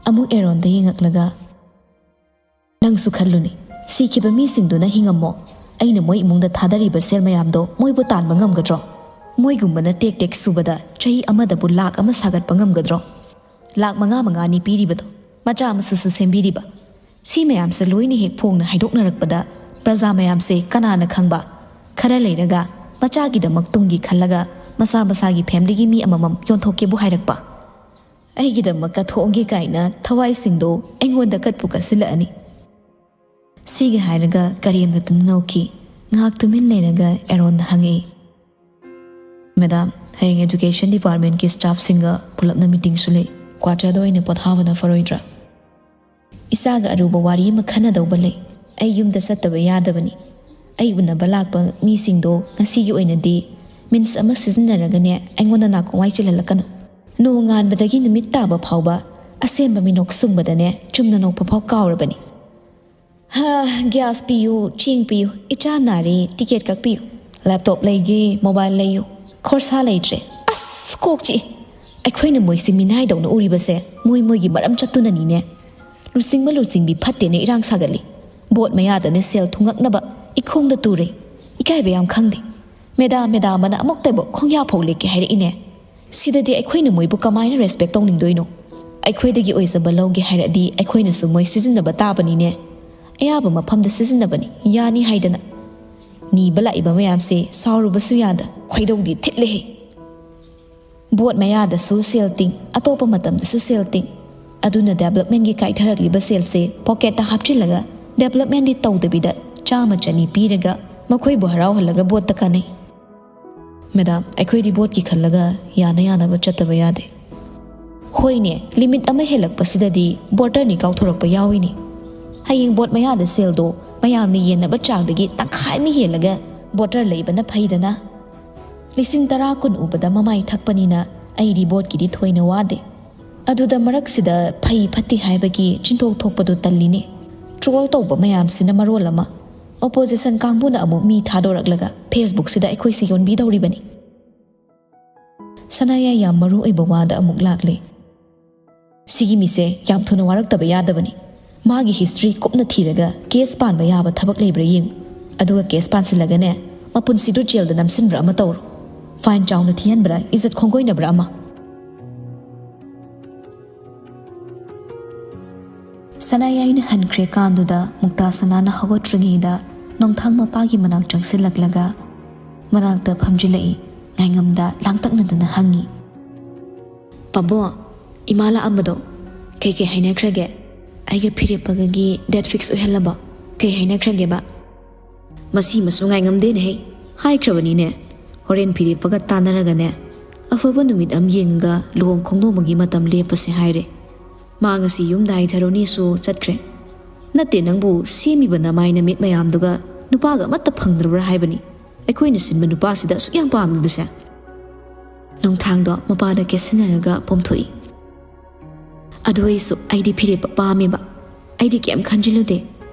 ꯑꯃꯨꯛ ꯑꯦꯔꯣꯟꯗ ꯌꯦꯡꯉꯛꯂꯒ, ꯅꯪꯁꯨ ꯈꯜꯂꯨꯅꯦ, ꯁꯤꯈꯤꯕ ꯃꯤꯁꯤꯡꯗꯨꯅ ꯍꯤꯡꯉꯝꯃꯣ꯫ ꯑꯩꯅ ꯃꯣꯏ ꯏꯃꯨꯡꯗ ꯊꯥꯗꯔꯤꯕ ꯁꯦꯜ ꯃꯌꯥꯝꯗꯣ ꯃꯣꯏꯕꯨ ꯇꯥꯟꯕ ꯉꯝꯒꯗ꯭ꯔꯣ? ꯃꯣꯏꯒꯨꯝꯕꯅ ꯇꯦꯛ ꯇꯦꯛ ꯁꯨꯕꯗ ꯆꯍꯤ ꯑꯃꯗꯕꯨ ꯂꯥꯛ ꯑꯃ ꯁꯥꯒꯠꯄ ꯉꯝꯒꯗ꯭ꯔꯣ? ꯂꯥꯛ ꯃꯉꯥ ꯃꯉꯥꯅꯤ ꯄꯤꯔꯤꯕꯗꯣ, ꯃꯆꯥ ꯃꯁꯨꯁꯨ ꯁꯦꯝꯕꯤꯔꯤꯕ꯫ ꯁꯤ ꯃꯌꯥꯝꯁꯦ ꯂꯣꯏꯅ ꯍꯦꯛ ꯐꯣꯡꯅ ꯍꯥꯏꯗꯣꯛꯅꯔꯛꯄꯗ ꯄ꯭ꯔꯖꯥ ꯃꯌꯥꯝꯁꯦ ꯀꯅꯥꯅ ꯈꯪꯕ? ꯈꯔ ꯂꯩꯔꯒ ꯃꯆꯥꯒꯤꯗꯃꯛ ꯇꯨꯡꯒꯤ ꯈꯜꯂꯒ ꯃꯁꯥ ꯃꯁꯥꯒꯤ ꯐꯦꯃꯤꯂꯤꯒꯤ ꯃꯤ ꯑꯃꯃꯝ ꯌꯣꯟꯊꯣꯛꯀꯦꯕꯨ ꯍꯥꯏꯔꯛꯄ꯫ ꯑꯩꯒꯤꯗꯃꯛ ꯀꯠꯊꯣꯛꯑꯝꯒꯦ ꯀꯥꯏꯅ ꯊꯋꯥꯏꯁꯤꯡꯗꯣ ꯑꯩꯉꯣꯟꯗ ꯀꯠꯄꯨ ꯀꯠꯁꯤꯜꯂꯛꯑꯅꯤ꯫ ꯁꯤꯒꯤ ꯍꯥꯏꯔꯒ ꯀꯔꯦꯝꯅꯗꯨꯅ ꯅꯣꯛꯈꯤ꯫ ꯉꯥꯏꯍꯥꯛ ꯇꯨꯃꯤꯟ ꯂꯩꯔꯒ ꯑꯦꯔꯣꯟꯅ ꯍꯪꯉꯛꯏ, "ꯃꯦꯗꯥꯝ, ꯍꯌꯦꯡ ꯑꯦꯖꯨꯀꯦꯁꯟ ꯗꯤꯄꯥꯔꯠꯃꯦꯟꯠꯀꯤ ꯁ꯭ꯇꯥꯐꯁꯤꯡꯒ ꯄꯨꯂꯞꯅ ꯃꯤꯇꯤꯡꯁꯨ ꯂꯩ꯫ ꯀ꯭ꯋꯥꯇꯔꯗ ꯑꯣꯏꯅ ꯄꯣꯊꯥꯕꯅ ꯐꯔꯣꯏꯗ꯭ꯔꯥ? ꯏꯆꯥꯒ ꯑꯔꯨꯕ ꯋꯥꯔꯤ ꯑꯃ ꯈꯟꯅꯗꯧꯕ ꯂꯩ꯫ ꯑꯩ ꯌꯨꯝꯗ ꯆꯠꯇꯕ ꯌꯥꯗꯕꯅꯤ꯫ ꯑꯩ ꯎꯅꯕ ꯂꯥꯛꯄ ꯃꯤꯁꯤꯡꯗꯣ ꯉꯁꯤꯒꯤ ꯑꯣꯏꯅꯗꯤ ꯃꯤꯟꯁ ꯑꯃ ꯁꯤꯖꯤꯟꯅꯔꯒꯅꯦ ꯑꯩꯉꯣꯟꯗ ꯅꯥꯀꯣꯡ ꯋꯥꯏ ꯆꯤꯜꯍꯜꯂꯛꯀꯅꯨ꯫ ꯅꯣꯡꯉꯥꯟꯕꯗꯒꯤ ꯅꯨꯃꯤꯠ ꯇꯥꯕ ꯐꯥꯎꯕ ꯑꯁꯦꯝꯕ ꯃꯤꯅꯣꯛ ꯁꯨꯡꯕꯗꯅꯦ ꯆꯨꯝꯅ ꯅꯣꯛꯄ ꯐꯥꯎ ꯀꯥꯎꯔꯕꯅꯤ꯫ ꯍꯥ, ꯒ꯭ꯌꯥꯁ ꯄꯤꯌꯨ, ꯆꯦꯡ ꯄꯤꯌꯨ, ꯏꯆꯥ ꯅꯥꯔꯦ, ꯇꯤꯀꯦꯠ ꯀꯛꯄꯤꯌꯨ, ꯂꯦꯞꯇꯣꯞ ꯂꯩꯒꯦ, ꯃꯣꯕꯥꯏꯜ ꯂꯩꯌꯨ, ꯈꯣꯔꯁꯥ ꯂꯩꯇ꯭ꯔꯦ꯫ ꯑꯁ, ꯀꯣꯛ ꯆꯤꯛꯏ꯫ ꯑꯩꯈꯣꯏꯅ ꯃꯣꯏꯁꯦ ꯃꯤꯅꯥꯏꯗꯧꯅ ꯎꯔꯤꯕꯁꯦ ꯃꯣꯏ ꯃꯣꯏꯒꯤ ꯃꯔꯝ ꯆꯠꯇꯨꯅꯅꯤꯅꯦ꯫ ꯂꯨꯆꯤꯡꯕ ꯂꯨꯆꯤꯡꯕꯤ ꯐꯠꯇꯦꯅ ꯏꯔꯥꯡ ꯁꯥꯒꯠꯂꯤ꯫ ꯕꯣꯠ ꯃꯌꯥꯗꯅ ꯁꯦꯜ ꯊꯨꯡꯉꯛꯅꯕ ꯏꯈꯣꯡꯗ ꯇꯨꯔꯦ꯫ ꯏꯀꯥꯏꯕ ꯌꯥꯝ ꯈꯪꯗꯦ꯫ ꯃꯦꯗꯥ ꯃꯦꯗꯥ ꯑꯃꯅ ꯑꯃꯨꯛꯇꯕꯨ ꯈꯣꯡꯌꯥ ꯐꯥꯎ ꯂꯦꯛꯀꯦ ꯍꯥꯏꯔꯛꯏꯅꯦ꯫ ꯁꯤꯗꯗꯤ ꯑꯩꯈꯣꯏꯅ ꯃꯣꯏꯕꯨ ꯀꯃꯥꯏꯅ ꯔꯦꯁꯄꯦꯛ ꯇꯧꯅꯤꯡꯗꯣꯏꯅꯣ? ꯑꯩꯈꯣꯏꯗꯒꯤ ꯑꯣꯏꯖꯕ ꯂꯧꯒꯦ ꯍꯥꯏꯔꯗꯤ ꯑꯩꯈꯣꯏꯅꯁꯨ ꯃꯣꯏ ꯁꯤꯖꯤꯟꯅꯕ ꯇꯥꯕꯅꯤꯅꯦ꯫ ꯑꯌꯥꯕ ꯃꯐꯝꯗ ꯁꯤꯖꯤꯟꯅꯕꯅꯤ, ꯌꯥꯅꯤ ꯍꯥꯏꯗꯅ꯫ ꯅꯤꯕ ꯂꯥꯛꯏꯕ ꯃꯌꯥꯝꯁꯦ ꯁꯥꯎꯔꯨꯕꯁꯨ ꯌꯥꯗ꯫ ꯈꯣꯏꯗꯧꯗꯤ ꯊꯤꯠꯂꯦꯍꯦ꯫ ꯕꯣꯠ ꯃꯌꯥꯗꯁꯨ ꯁꯦꯜ ꯇꯤꯡ, ꯑꯇꯣꯞꯄ ꯃꯇꯝꯗꯁꯨ ꯁꯦꯜ ꯇꯤꯡ꯫ ꯑꯗꯨꯅ ꯗꯦꯕꯂꯞꯃꯦꯟꯒꯤ ꯀꯥꯏꯊꯔꯛꯂꯤꯕ ꯁꯦꯜꯁꯦ ꯄꯣꯀꯦꯠꯇ ꯍꯥꯞꯆꯤꯜꯂꯒ ꯗꯦꯕꯂꯞꯃꯦꯟꯗꯤ ꯇꯧꯗꯕꯤꯗ ꯆꯥꯝꯃ ꯆꯅꯤ ꯄꯤꯔꯒ ꯃꯈꯣꯏꯕꯨ ꯍꯔꯥꯎꯍꯜꯂꯒ ꯕꯣꯠꯇ ꯀꯥꯟꯅꯩ꯫ ꯃꯦꯗꯥꯝ, ꯑꯩꯈꯣꯏꯗꯤ ꯕꯣꯠꯀꯤ ꯈꯜꯂꯒ ꯌꯥꯅ ꯌꯥꯅꯕ ꯆꯠꯇꯕ ꯌꯥꯗꯦ꯫ ꯍꯣꯏꯅꯦ, ꯂꯤꯃꯤꯠ ꯑꯃ ꯍꯦꯜꯂꯛꯄꯁꯤꯗꯗꯤ ꯕꯣꯇꯔꯅꯤ ꯀꯥꯎꯊꯣꯔꯛꯄ ꯌꯥꯎꯏꯅꯦ꯫ ꯍꯌꯦꯡ ꯕꯣꯠ ꯃꯌꯥꯗ ꯁꯦꯜꯗꯣ ꯃꯌꯥꯝꯅ ꯌꯦꯟꯅꯕ ꯆꯥꯡꯗꯒꯤ ꯇꯪꯈꯥꯏ ꯑꯃ ꯍꯦꯜꯂꯒ ꯕꯣꯇꯔ ꯂꯩꯕꯅ ꯐꯩꯗꯅ꯫ ꯂꯤꯁꯤꯡ ꯇꯔꯥ ꯀꯨꯟ ꯎꯕꯗ ꯃꯃꯥꯏ ꯊꯛꯄꯅꯤꯅ ꯑꯩꯗꯤ ꯕꯣꯠꯀꯤꯗꯤ ꯊꯣꯏꯅ ꯋꯥꯗꯦ꯫ ꯑꯗꯨꯗ ꯃꯔꯛꯁꯤꯗ ꯐꯩ ꯐꯠꯇꯦ ꯍꯥꯏꯕꯒꯤ ꯆꯤꯟꯊꯣꯛ ꯊꯣꯛꯄꯗꯣ ꯇꯜꯂꯤꯅꯦ꯫ ꯇ꯭ꯔꯣꯜ ꯇꯧꯕ ꯃꯌꯥꯝꯁꯤꯅ ꯃꯔꯣꯜ ꯑꯃ, ꯑꯣꯄꯣꯖꯤꯁꯟ ꯀꯥꯡꯕꯨꯅ ꯑꯃꯨꯛ ꯃꯤ ꯊꯥꯗꯣꯔꯛꯂꯒ ꯐꯦꯁꯕꯨꯛꯁꯤꯗ ꯑꯩꯈꯣꯏꯁꯦ ꯌꯣꯟꯕꯤꯗꯧꯔꯤꯕꯅꯤ꯫ ꯁꯅꯥꯌꯥꯏ ꯌꯥꯝ ꯃꯔꯨ ꯑꯣꯏꯕ ꯋꯥꯗ ꯑꯃꯨꯛ ꯂꯥꯛꯂꯦ꯫ ꯁꯤꯒꯤ ꯃꯤꯁꯦ ꯌꯥꯝ ꯊꯨꯅ ꯋꯥꯔꯛꯇꯕ ꯌꯥꯗꯕꯅꯤ꯫ ꯃꯥꯒꯤ ꯍꯤꯁꯇ꯭ꯔꯤ ꯀꯨꯞꯅ ꯊꯤꯔꯒ ꯀꯦꯁ ꯄꯥꯟꯕ ꯌꯥꯕ ꯊꯕꯛ ꯂꯩꯕ꯭ꯔꯥ ꯌꯦꯡꯉꯨ꯫ ꯑꯗꯨꯒ ꯀꯦꯁ ꯄꯥꯟꯁꯤꯜꯂꯒꯅꯦ, ꯃꯄꯨꯟꯁꯤꯗꯨ ꯖꯦꯜꯗ ꯅꯝꯁꯤꯟꯕ꯭ꯔꯥ ꯑꯃ ꯇꯧꯔꯣ꯫ ꯐꯥꯏꯟ ꯆꯥꯎꯅ ꯊꯤꯍꯟꯕ꯭ꯔꯥ, ꯏꯖꯠ ꯈꯣꯡꯒꯣꯏꯅꯕ꯭ꯔꯥ ꯑꯃ꯫ ꯁꯅꯥꯌꯥꯏꯅ ꯍꯟꯈ꯭ꯔꯦ ꯀꯥꯟꯗꯨꯗ ꯃꯨꯛꯇꯥ ꯁꯅꯥꯅ ꯍꯧꯒꯠꯇ꯭ꯔꯤꯉꯩꯗ ꯅꯣꯡꯊꯥꯡ ꯃꯄꯥꯒꯤ ꯃꯅꯥꯛ ꯆꯪꯁꯤꯜꯂꯛꯂꯒ ꯃꯅꯥꯛꯇ ꯐꯝꯖꯤꯜꯂꯛꯏ꯫ ꯉꯥꯏꯉꯝꯗ ꯂꯥꯡꯇꯛꯅꯗꯨꯅ ꯍꯪꯉꯤ꯫ "ꯄꯥꯕꯣ, ꯏꯃꯥ ꯂꯥꯛꯑꯝꯕꯗꯣ ꯀꯩꯀꯩ ꯍꯥꯏꯅꯈ꯭ꯔꯒꯦ? ꯑꯩꯒ ꯐꯤꯔꯦꯞꯄꯒꯒꯤ date fix ꯑꯣꯏꯍꯜꯂꯕꯣ? ꯀꯩ ꯍꯥꯏꯅꯈ꯭ꯔꯒꯦꯕ?" "ꯃꯁꯤ ꯃꯁꯨ ꯉꯥꯏꯉꯝꯗꯦꯅꯦꯍꯦ꯫ ꯍꯥꯏꯈ꯭ꯔꯕꯅꯤꯅꯦ, ꯍꯣꯔꯦꯟ ꯐꯤꯔꯦꯞꯄꯒ ꯇꯥꯟꯅꯔꯒꯅꯦ, ꯑꯐꯕ ꯅꯨꯃꯤꯠ ꯑꯃ ꯌꯦꯡꯉꯒ ꯂꯨꯍꯣꯡ ꯈꯣꯡꯗꯣꯡꯕꯒꯤ ꯃꯇꯝ ꯂꯦꯞꯄꯁꯦ ꯍꯥꯏꯔꯦ꯫ ꯃꯥ ꯉꯁꯤ ꯌꯨꯝꯗ ꯍꯥꯏꯊꯔꯨꯅꯦꯁꯨ ꯆꯠꯈ꯭ꯔꯦ꯫ ꯅꯠꯇꯦ, ꯅꯪꯕꯨ ꯁꯦꯝꯃꯤꯕ ꯅꯃꯥꯏ ꯅꯃꯤꯠ ꯃꯌꯥꯝꯗꯨꯒ ꯅꯨꯄꯥꯒ ꯑꯃꯠꯇ ꯐꯪꯗ꯭ꯔꯕ꯭ꯔꯥ ꯍꯥꯏꯕꯅꯤ꯫ ꯑꯩꯈꯣꯏꯅ ꯁꯤꯟꯕ ꯅꯨꯄꯥꯁꯤꯗ ꯑꯁꯨꯛ ꯌꯥꯝ ꯄꯥꯝꯃꯤꯕꯁꯦ?" ꯅꯣꯡꯊꯥꯡꯗꯣ ꯃꯄꯥꯗ ꯀꯦꯠꯁꯤꯟꯅꯔꯒ ꯄꯣꯝꯊꯣꯛꯏ꯫ "ꯑꯗꯨ ꯑꯣꯏꯁꯨ ꯑꯩꯗꯤ ꯐꯤꯔꯦꯞꯄ ꯄꯥꯝꯃꯦꯕ꯫ ꯑꯩꯗꯤ ꯀꯩꯝ ꯈꯟꯖꯤꯜꯂꯨꯗꯦ꯫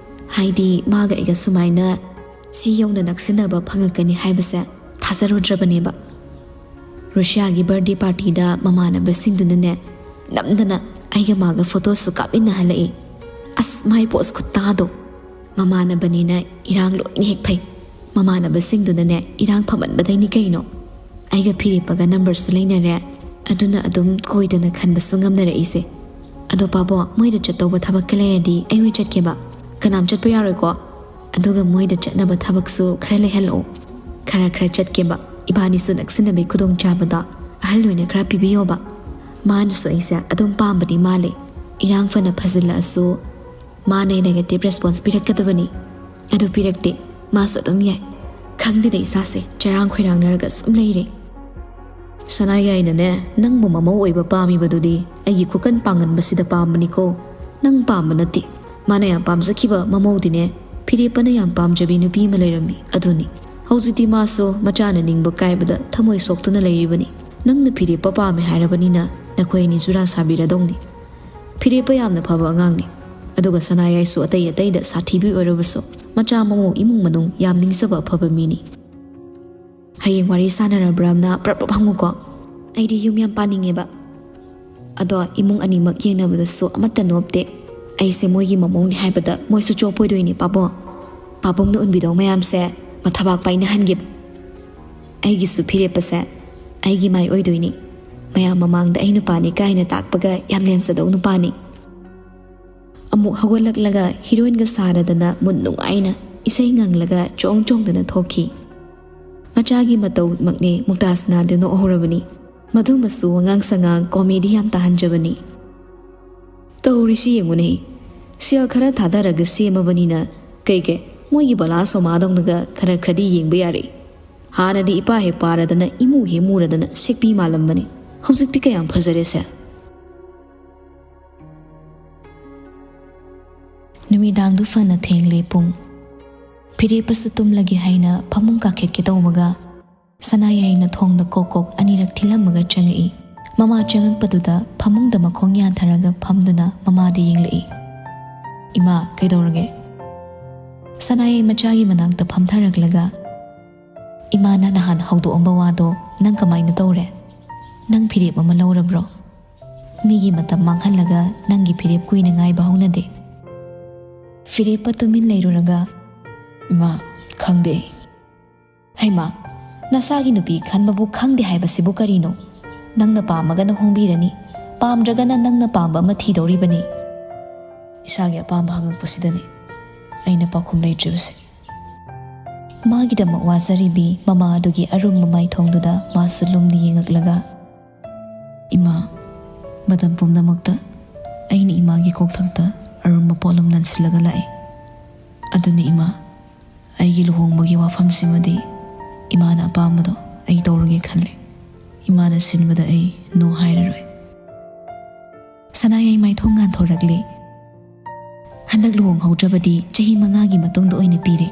ꯍꯥꯏꯗꯤ ꯃꯥꯒ ꯑꯩꯒ ꯁꯨꯃꯥꯏꯅ ꯁꯤ ꯌꯧꯅ ꯅꯛꯁꯤꯟꯅꯕ ꯐꯪꯉꯛꯀꯅꯤ ꯍꯥꯏꯕꯁꯦ ꯊꯥꯖꯔꯨꯗ꯭ꯔꯕꯅꯦꯕ꯫ ꯔꯨꯁꯤꯌꯥꯒꯤ birthday partyꯗ ꯃꯃꯥꯟꯅꯕꯁꯤꯡꯗꯨꯅꯅꯦ, ꯅꯝꯗꯅ ꯑꯩꯒ ꯃꯥꯒ photoꯁꯨ ꯀꯥꯞꯃꯤꯟꯅꯍꯜꯂꯛꯏ꯫ ꯑꯁ, ꯃꯥꯏ pose ꯈꯨꯇꯥꯗꯣ! ꯃꯃꯥꯟꯅꯕꯅꯤꯅ ꯏꯔꯥꯡ ꯂꯣꯏꯅ ꯍꯦꯛ ꯐꯩ꯫ ꯃꯃꯥꯟꯅꯕꯁꯤꯡꯗꯨꯅꯅꯦ ꯏꯔꯥꯡ ꯐꯃꯟꯕꯗꯩꯅꯤ ꯀꯩꯅꯣ꯫ ꯑꯩꯒ ꯐꯤꯔꯦꯞꯄꯒ numberꯁꯨ ꯂꯩꯅꯔꯦ꯫ ꯑꯗꯨꯅ ꯑꯗꯨꯝ ꯀꯣꯏꯗꯅ ꯈꯟꯕꯁꯨ ꯉꯝꯅꯔꯛꯏꯁꯦ꯫ ꯑꯗꯣ ꯄꯥꯕꯣ, ꯃꯣꯏꯗ ꯆꯠꯇꯧꯕ ꯊꯕꯛꯀ ꯂꯩꯔꯗꯤ ꯑꯩ ꯑꯣꯏ ꯆꯠꯀꯦꯕ꯫ ꯀꯅꯥꯝ ꯆꯠꯄ ꯌꯥꯔꯣꯏꯀꯣ? ꯑꯗꯨꯒ ꯃꯣꯏꯗ ꯆꯠꯅꯕ ꯊꯕꯛꯁꯨ ꯈꯔ ꯂꯩꯍꯜꯂꯛꯑꯣ꯫ ꯈꯔ ꯈꯔ ꯆꯠꯀꯦꯕ꯫ ꯏꯕꯥꯅꯤꯁꯨ ꯅꯛꯁꯤꯟꯅꯕꯒꯤ ꯈꯨꯗꯣꯡꯆꯥꯕꯗꯣ ꯑꯍꯜ ꯑꯣꯏꯅ ꯈꯔ ꯄꯤꯕꯤꯌꯣꯕ꯫ ꯃꯥꯅꯁꯨ ꯑꯩꯁꯦ ꯑꯗꯨꯝ ꯄꯥꯝꯕꯗꯤ ꯃꯥꯜꯂꯦ꯫ ꯏꯔꯥꯡ ꯐꯅ ꯐꯖꯤꯜꯂꯛꯑꯁꯨ ꯃꯥꯅ negative response ꯄꯤꯔꯛꯀꯗꯕꯅꯤ꯫ ꯑꯗꯨ ꯄꯤꯔꯛꯇꯦ꯫ ꯃꯥꯁꯨ ꯑꯗꯨꯝ ꯌꯥꯏ꯫ ꯈꯪꯗꯦꯗ, ꯏꯁꯥꯁꯦ ꯆꯔꯥꯡ ꯈꯣꯏꯔꯥꯡꯅꯔꯒ ꯁꯨꯝ ꯂꯩꯔꯦ꯫ ꯁꯅꯥꯌꯥꯏꯅꯅꯦ, ꯅꯪꯕꯨ ꯃꯃꯧ ꯑꯣꯏꯕ ꯄꯥꯝꯃꯤꯕꯗꯨꯗꯤ ꯑꯩꯒꯤ ꯈꯨꯀꯟ ꯄꯥꯡꯒꯟꯕꯁꯤꯗ ꯄꯥꯝꯕꯅꯤꯀꯣ꯫ ꯅꯪ ꯄꯥꯝꯕ ꯅꯠꯇꯦ꯫ ꯃꯥꯅ ꯌꯥꯝ ꯄꯥꯝꯖꯈꯤꯕ ꯃꯃꯧꯗꯤꯅꯦ, ꯐꯤꯔꯦꯞꯄꯅ ꯌꯥꯝ ꯄꯥꯝꯖꯕꯤ ꯅꯨꯄꯤ ꯑꯃ ꯂꯩꯔꯝꯃꯤ, ꯑꯗꯨꯅꯤ꯫ ꯍꯧꯖꯤꯛꯇꯤ ꯃꯥꯁꯨ ꯃꯆꯥꯅ ꯅꯤꯡꯕ ꯀꯥꯏꯕꯗ ꯊꯃꯣꯏ ꯁꯣꯛꯇꯨꯅ ꯂꯩꯔꯤꯕꯅꯤ꯫ ꯅꯪꯅ ꯐꯤꯔꯦꯞꯄ ꯄꯥꯝꯃꯦ ꯍꯥꯏꯔꯕꯅꯤꯅ ꯅꯈꯣꯏ ꯑꯅꯤ ꯖꯨꯔꯥ ꯁꯥꯕꯤꯔꯗꯧꯅꯤ꯫ ꯐꯤꯔꯦꯞꯄ ꯌꯥꯝꯅ ꯐꯕ ꯑꯉꯥꯡꯅꯤ꯫ ꯑꯗꯨꯒ ꯁꯅꯥꯌꯥꯏꯁꯨ ꯑꯇꯩ ꯑꯇꯩꯗ ꯁꯥꯊꯤꯕꯤ ꯑꯣꯏꯔꯕꯁꯨ ꯃꯆꯥ ꯃꯃꯧ ꯏꯃꯨꯡ ꯃꯅꯨꯡ ꯌꯥꯝ ꯅꯤꯡꯖꯕ ꯑꯐꯕ ꯃꯤꯅꯤ꯫ ꯍꯌꯦꯡ ꯋꯥꯔꯤ ꯁꯥꯟꯅꯔꯕ꯭ꯔꯥꯝꯅ ꯄ꯭ꯔꯞ ꯄ꯭ꯔꯞ ꯍꯪꯉꯨꯀꯣ꯫ ꯑꯩꯗꯤ ꯌꯨꯝ ꯌꯥꯝ ꯄꯥꯅꯤꯡꯉꯦꯕ꯫ ꯑꯗꯣ ꯏꯃꯨꯡ ꯑꯅꯤꯃꯛ ꯌꯦꯡꯅꯕꯗꯁꯨ ꯑꯃꯠꯇ ꯅꯣꯞꯇꯦ꯫ ꯑꯩꯁꯦ ꯃꯣꯏꯒꯤ ꯃꯃꯧꯅꯦ ꯍꯥꯏꯕꯗ ꯃꯣꯏꯁꯨ ꯆꯣꯞꯄꯣꯏꯗꯣꯏꯅꯦ ꯄꯥꯕꯣ꯫ ꯄꯥꯕꯨꯡꯅ ꯎꯟꯕꯤꯗꯧ ꯃꯌꯥꯝꯁꯦ ꯃꯊꯕꯥꯛ ꯄꯥꯏꯅꯍꯟꯒꯦ꯫ ꯑꯩꯒꯤꯁꯨ ꯐꯤꯔꯦꯞꯄꯁꯦ ꯑꯩꯒꯤ ꯃꯥꯏ ꯑꯣꯏꯗꯣꯏꯅꯤ꯫ ꯃꯌꯥꯝ ꯃꯃꯥꯡꯗ ꯑꯩ ꯅꯨꯄꯥꯅꯤ ꯀꯥꯏꯅ ꯇꯥꯛꯄꯒ ꯌꯥꯝ ꯂꯦꯝꯖꯗꯧ ꯅꯨꯄꯥꯅꯤ꯫ ꯑꯃꯨꯛ ꯍꯧꯒꯠꯂꯛꯂꯒ ꯍꯤꯔꯣꯏꯟꯒ ꯁꯥꯔꯗꯅ ꯃꯨꯟ ꯅꯨꯡꯉꯥꯏꯅ ꯏꯁꯩ ꯉꯪꯂꯒ ꯆꯣꯡ ꯆꯣꯡꯗꯅ ꯊꯣꯛꯈꯤ꯫ ꯃꯆꯥꯒꯤ ꯃꯇꯧꯃꯛꯅꯦ ꯃꯨꯛꯇꯥꯖꯅꯥꯗꯤ ꯅꯣꯛꯍꯧꯔꯕꯅꯤ꯫ ꯃꯗꯨꯃꯁꯨ ꯑꯉꯥꯡ ꯁꯉꯥꯡ ꯀꯣꯃꯦꯗꯤ ꯌꯥꯝ ꯇꯥꯍꯟꯖꯕꯅꯤ꯫ ꯇꯧꯔꯤꯁꯤ ꯌꯦꯡꯉꯨꯅꯦ, ꯁꯦꯜ ꯈꯔ ꯊꯥꯗꯔꯒ ꯁꯦꯝꯃꯕꯅꯤꯅ ꯀꯩꯒꯦ, ꯃꯣꯏꯒꯤ ꯕꯂꯥ ꯁꯣꯃꯥꯗꯧꯅꯒ ꯈꯔ ꯈꯔꯗꯤ ꯌꯦꯡꯕ ꯌꯥꯔꯦ꯫ ꯍꯥꯟꯅꯗꯤ ꯏꯄꯥ ꯍꯦꯛ ꯄꯥꯔꯗꯅ ꯏꯃꯨ ꯍꯦꯛ ꯃꯨꯔꯗꯅ ꯁꯦꯛꯄꯤ ꯃꯥꯜꯂꯝꯕꯅꯤ꯫ ꯍꯧꯖꯤꯛꯇꯤ ꯀꯌꯥꯝ ꯐꯖꯔꯦꯁꯦ꯫ ꯅꯨꯃꯤꯗꯥꯡꯗꯨ ꯐꯅ ꯊꯦꯡꯂꯦ ꯄꯨꯡ꯫ ꯐꯤꯔꯦꯞꯄꯁꯨ ꯇꯨꯝꯂꯒꯦ ꯍꯥꯏꯅ ꯐꯃꯨꯡ ꯀꯥꯈꯠꯀꯦ ꯇꯧꯕꯒ ꯁꯅꯥꯌꯥꯏꯅ ꯊꯣꯡꯗ ꯀꯣꯛ ꯀꯣꯛ ꯑꯅꯤꯔꯛ ꯊꯤꯜꯂꯝꯃꯒ ꯆꯪꯉꯛꯏ꯫ ꯃꯃꯥ ꯆꯪꯉꯛꯄꯗꯨꯗ ꯐꯃꯨꯡꯗ ꯃꯈꯣꯡ ꯌꯥꯟꯊꯔꯒ ꯐꯝꯗꯨꯅ ꯃꯃꯥꯗ ꯌꯦꯡꯂꯛꯏ꯫ "ꯏꯃꯥ, ꯀꯩꯗꯧꯔꯒꯦ?" ꯁꯅꯥꯌꯥꯏ ꯃꯆꯥꯒꯤ ꯃꯅꯥꯛꯇ ꯐꯝꯊꯔꯛꯂꯒ, "ꯏꯃꯥꯅ ꯅꯍꯥꯟ ꯍꯧꯗꯣꯛꯑꯝꯕ ꯋꯥꯗꯣ ꯅꯪ ꯀꯃꯥꯏꯅ ꯇꯧꯔꯦ? ꯅꯪ ꯐꯤꯔꯦꯞ ꯑꯃ ꯂꯧꯔꯕ꯭ꯔꯣ? ꯃꯤꯒꯤ ꯃꯇꯝ ꯃꯥꯡꯍꯜꯂꯒ ꯅꯪꯒꯤ ꯐꯤꯔꯦꯞ ꯀꯨꯏꯅ ꯉꯥꯏꯕ ꯍꯧꯅꯗꯦ꯫" ꯐꯤꯔꯦꯞꯄ ꯇꯨꯃꯤꯟ ꯂꯩꯔꯨꯔꯒ, "ꯏꯃꯥ, ꯈꯪꯗꯦ ꯑꯩ꯫" "ꯍꯩꯃꯥ, ꯅꯁꯥꯒꯤ ꯅꯨꯄꯤ ꯈꯟꯕꯕꯨ ꯈꯪꯗꯦ ꯍꯥꯏꯕꯁꯤꯕꯨ ꯀꯔꯤꯅꯣ? ꯅꯪꯅ ꯄꯥꯝꯃꯒꯅ ꯍꯣꯡꯕꯤꯔꯅꯤ, ꯄꯥꯝꯗ꯭ꯔꯒꯅ ꯅꯪꯅ ꯄꯥꯝꯕ ꯑꯃ ꯊꯤꯗꯧꯔꯤꯕꯅꯤ꯫ ꯏꯁꯥꯒꯤ ꯑꯄꯥꯝꯕ ꯍꯪꯉꯛꯄꯁꯤꯗꯅꯤ ꯑꯩꯅ ꯄꯥꯎꯈꯨꯝ ꯂꯩꯇ꯭ꯔꯤꯕꯁꯦ꯫" ꯃꯥꯒꯤꯗꯃꯛ ꯋꯥꯖꯔꯤꯕꯤ ꯃꯃꯥ ꯑꯗꯨꯒꯤ ꯑꯔꯨꯝꯕ ꯃꯥꯏꯊꯣꯡꯗꯨꯗ ꯃꯥꯁꯨ ꯂꯨꯝꯅ ꯌꯦꯡꯉꯛꯂꯒ, "ꯏꯃꯥ, ꯃꯇꯝ ꯄꯨꯝꯅꯃꯛꯇ ꯑꯩꯅ ꯏꯃꯥꯒꯤ ꯀꯣꯛꯊꯛꯇ ꯑꯔꯨꯝꯕ ꯄꯣꯠꯂꯨꯝ ꯅꯟꯁꯤꯜꯂꯒ ꯂꯥꯛꯏ꯫ ꯑꯗꯨꯅ ꯏꯃꯥ, ꯑꯩꯒꯤ ꯂꯨꯍꯣꯡꯕꯒꯤ ꯋꯥꯐꯝꯁꯤꯃꯗꯤ ꯏꯃꯥꯅ ꯑꯄꯥꯝꯕꯗꯣ ꯑꯩ ꯇꯧꯔꯒꯦ ꯈꯜꯂꯦ꯫ ꯏꯃꯥꯅ ꯁꯤꯟꯕꯗ ꯑꯩ no ꯍꯥꯏꯔꯔꯣꯏ꯫" ꯁꯅꯥꯌꯥꯏ ꯃꯥꯏꯊꯣꯡ ꯉꯥꯟꯊꯣꯔꯛꯂꯦ꯫ "ꯍꯟꯗꯛ ꯂꯨꯍꯣꯡꯍꯧꯗ꯭ꯔꯕꯗꯤ ꯆꯍꯤ ꯃꯉꯥꯒꯤ ꯃꯇꯨꯡꯗ ꯑꯣꯏꯅ ꯄꯤꯔꯦ꯫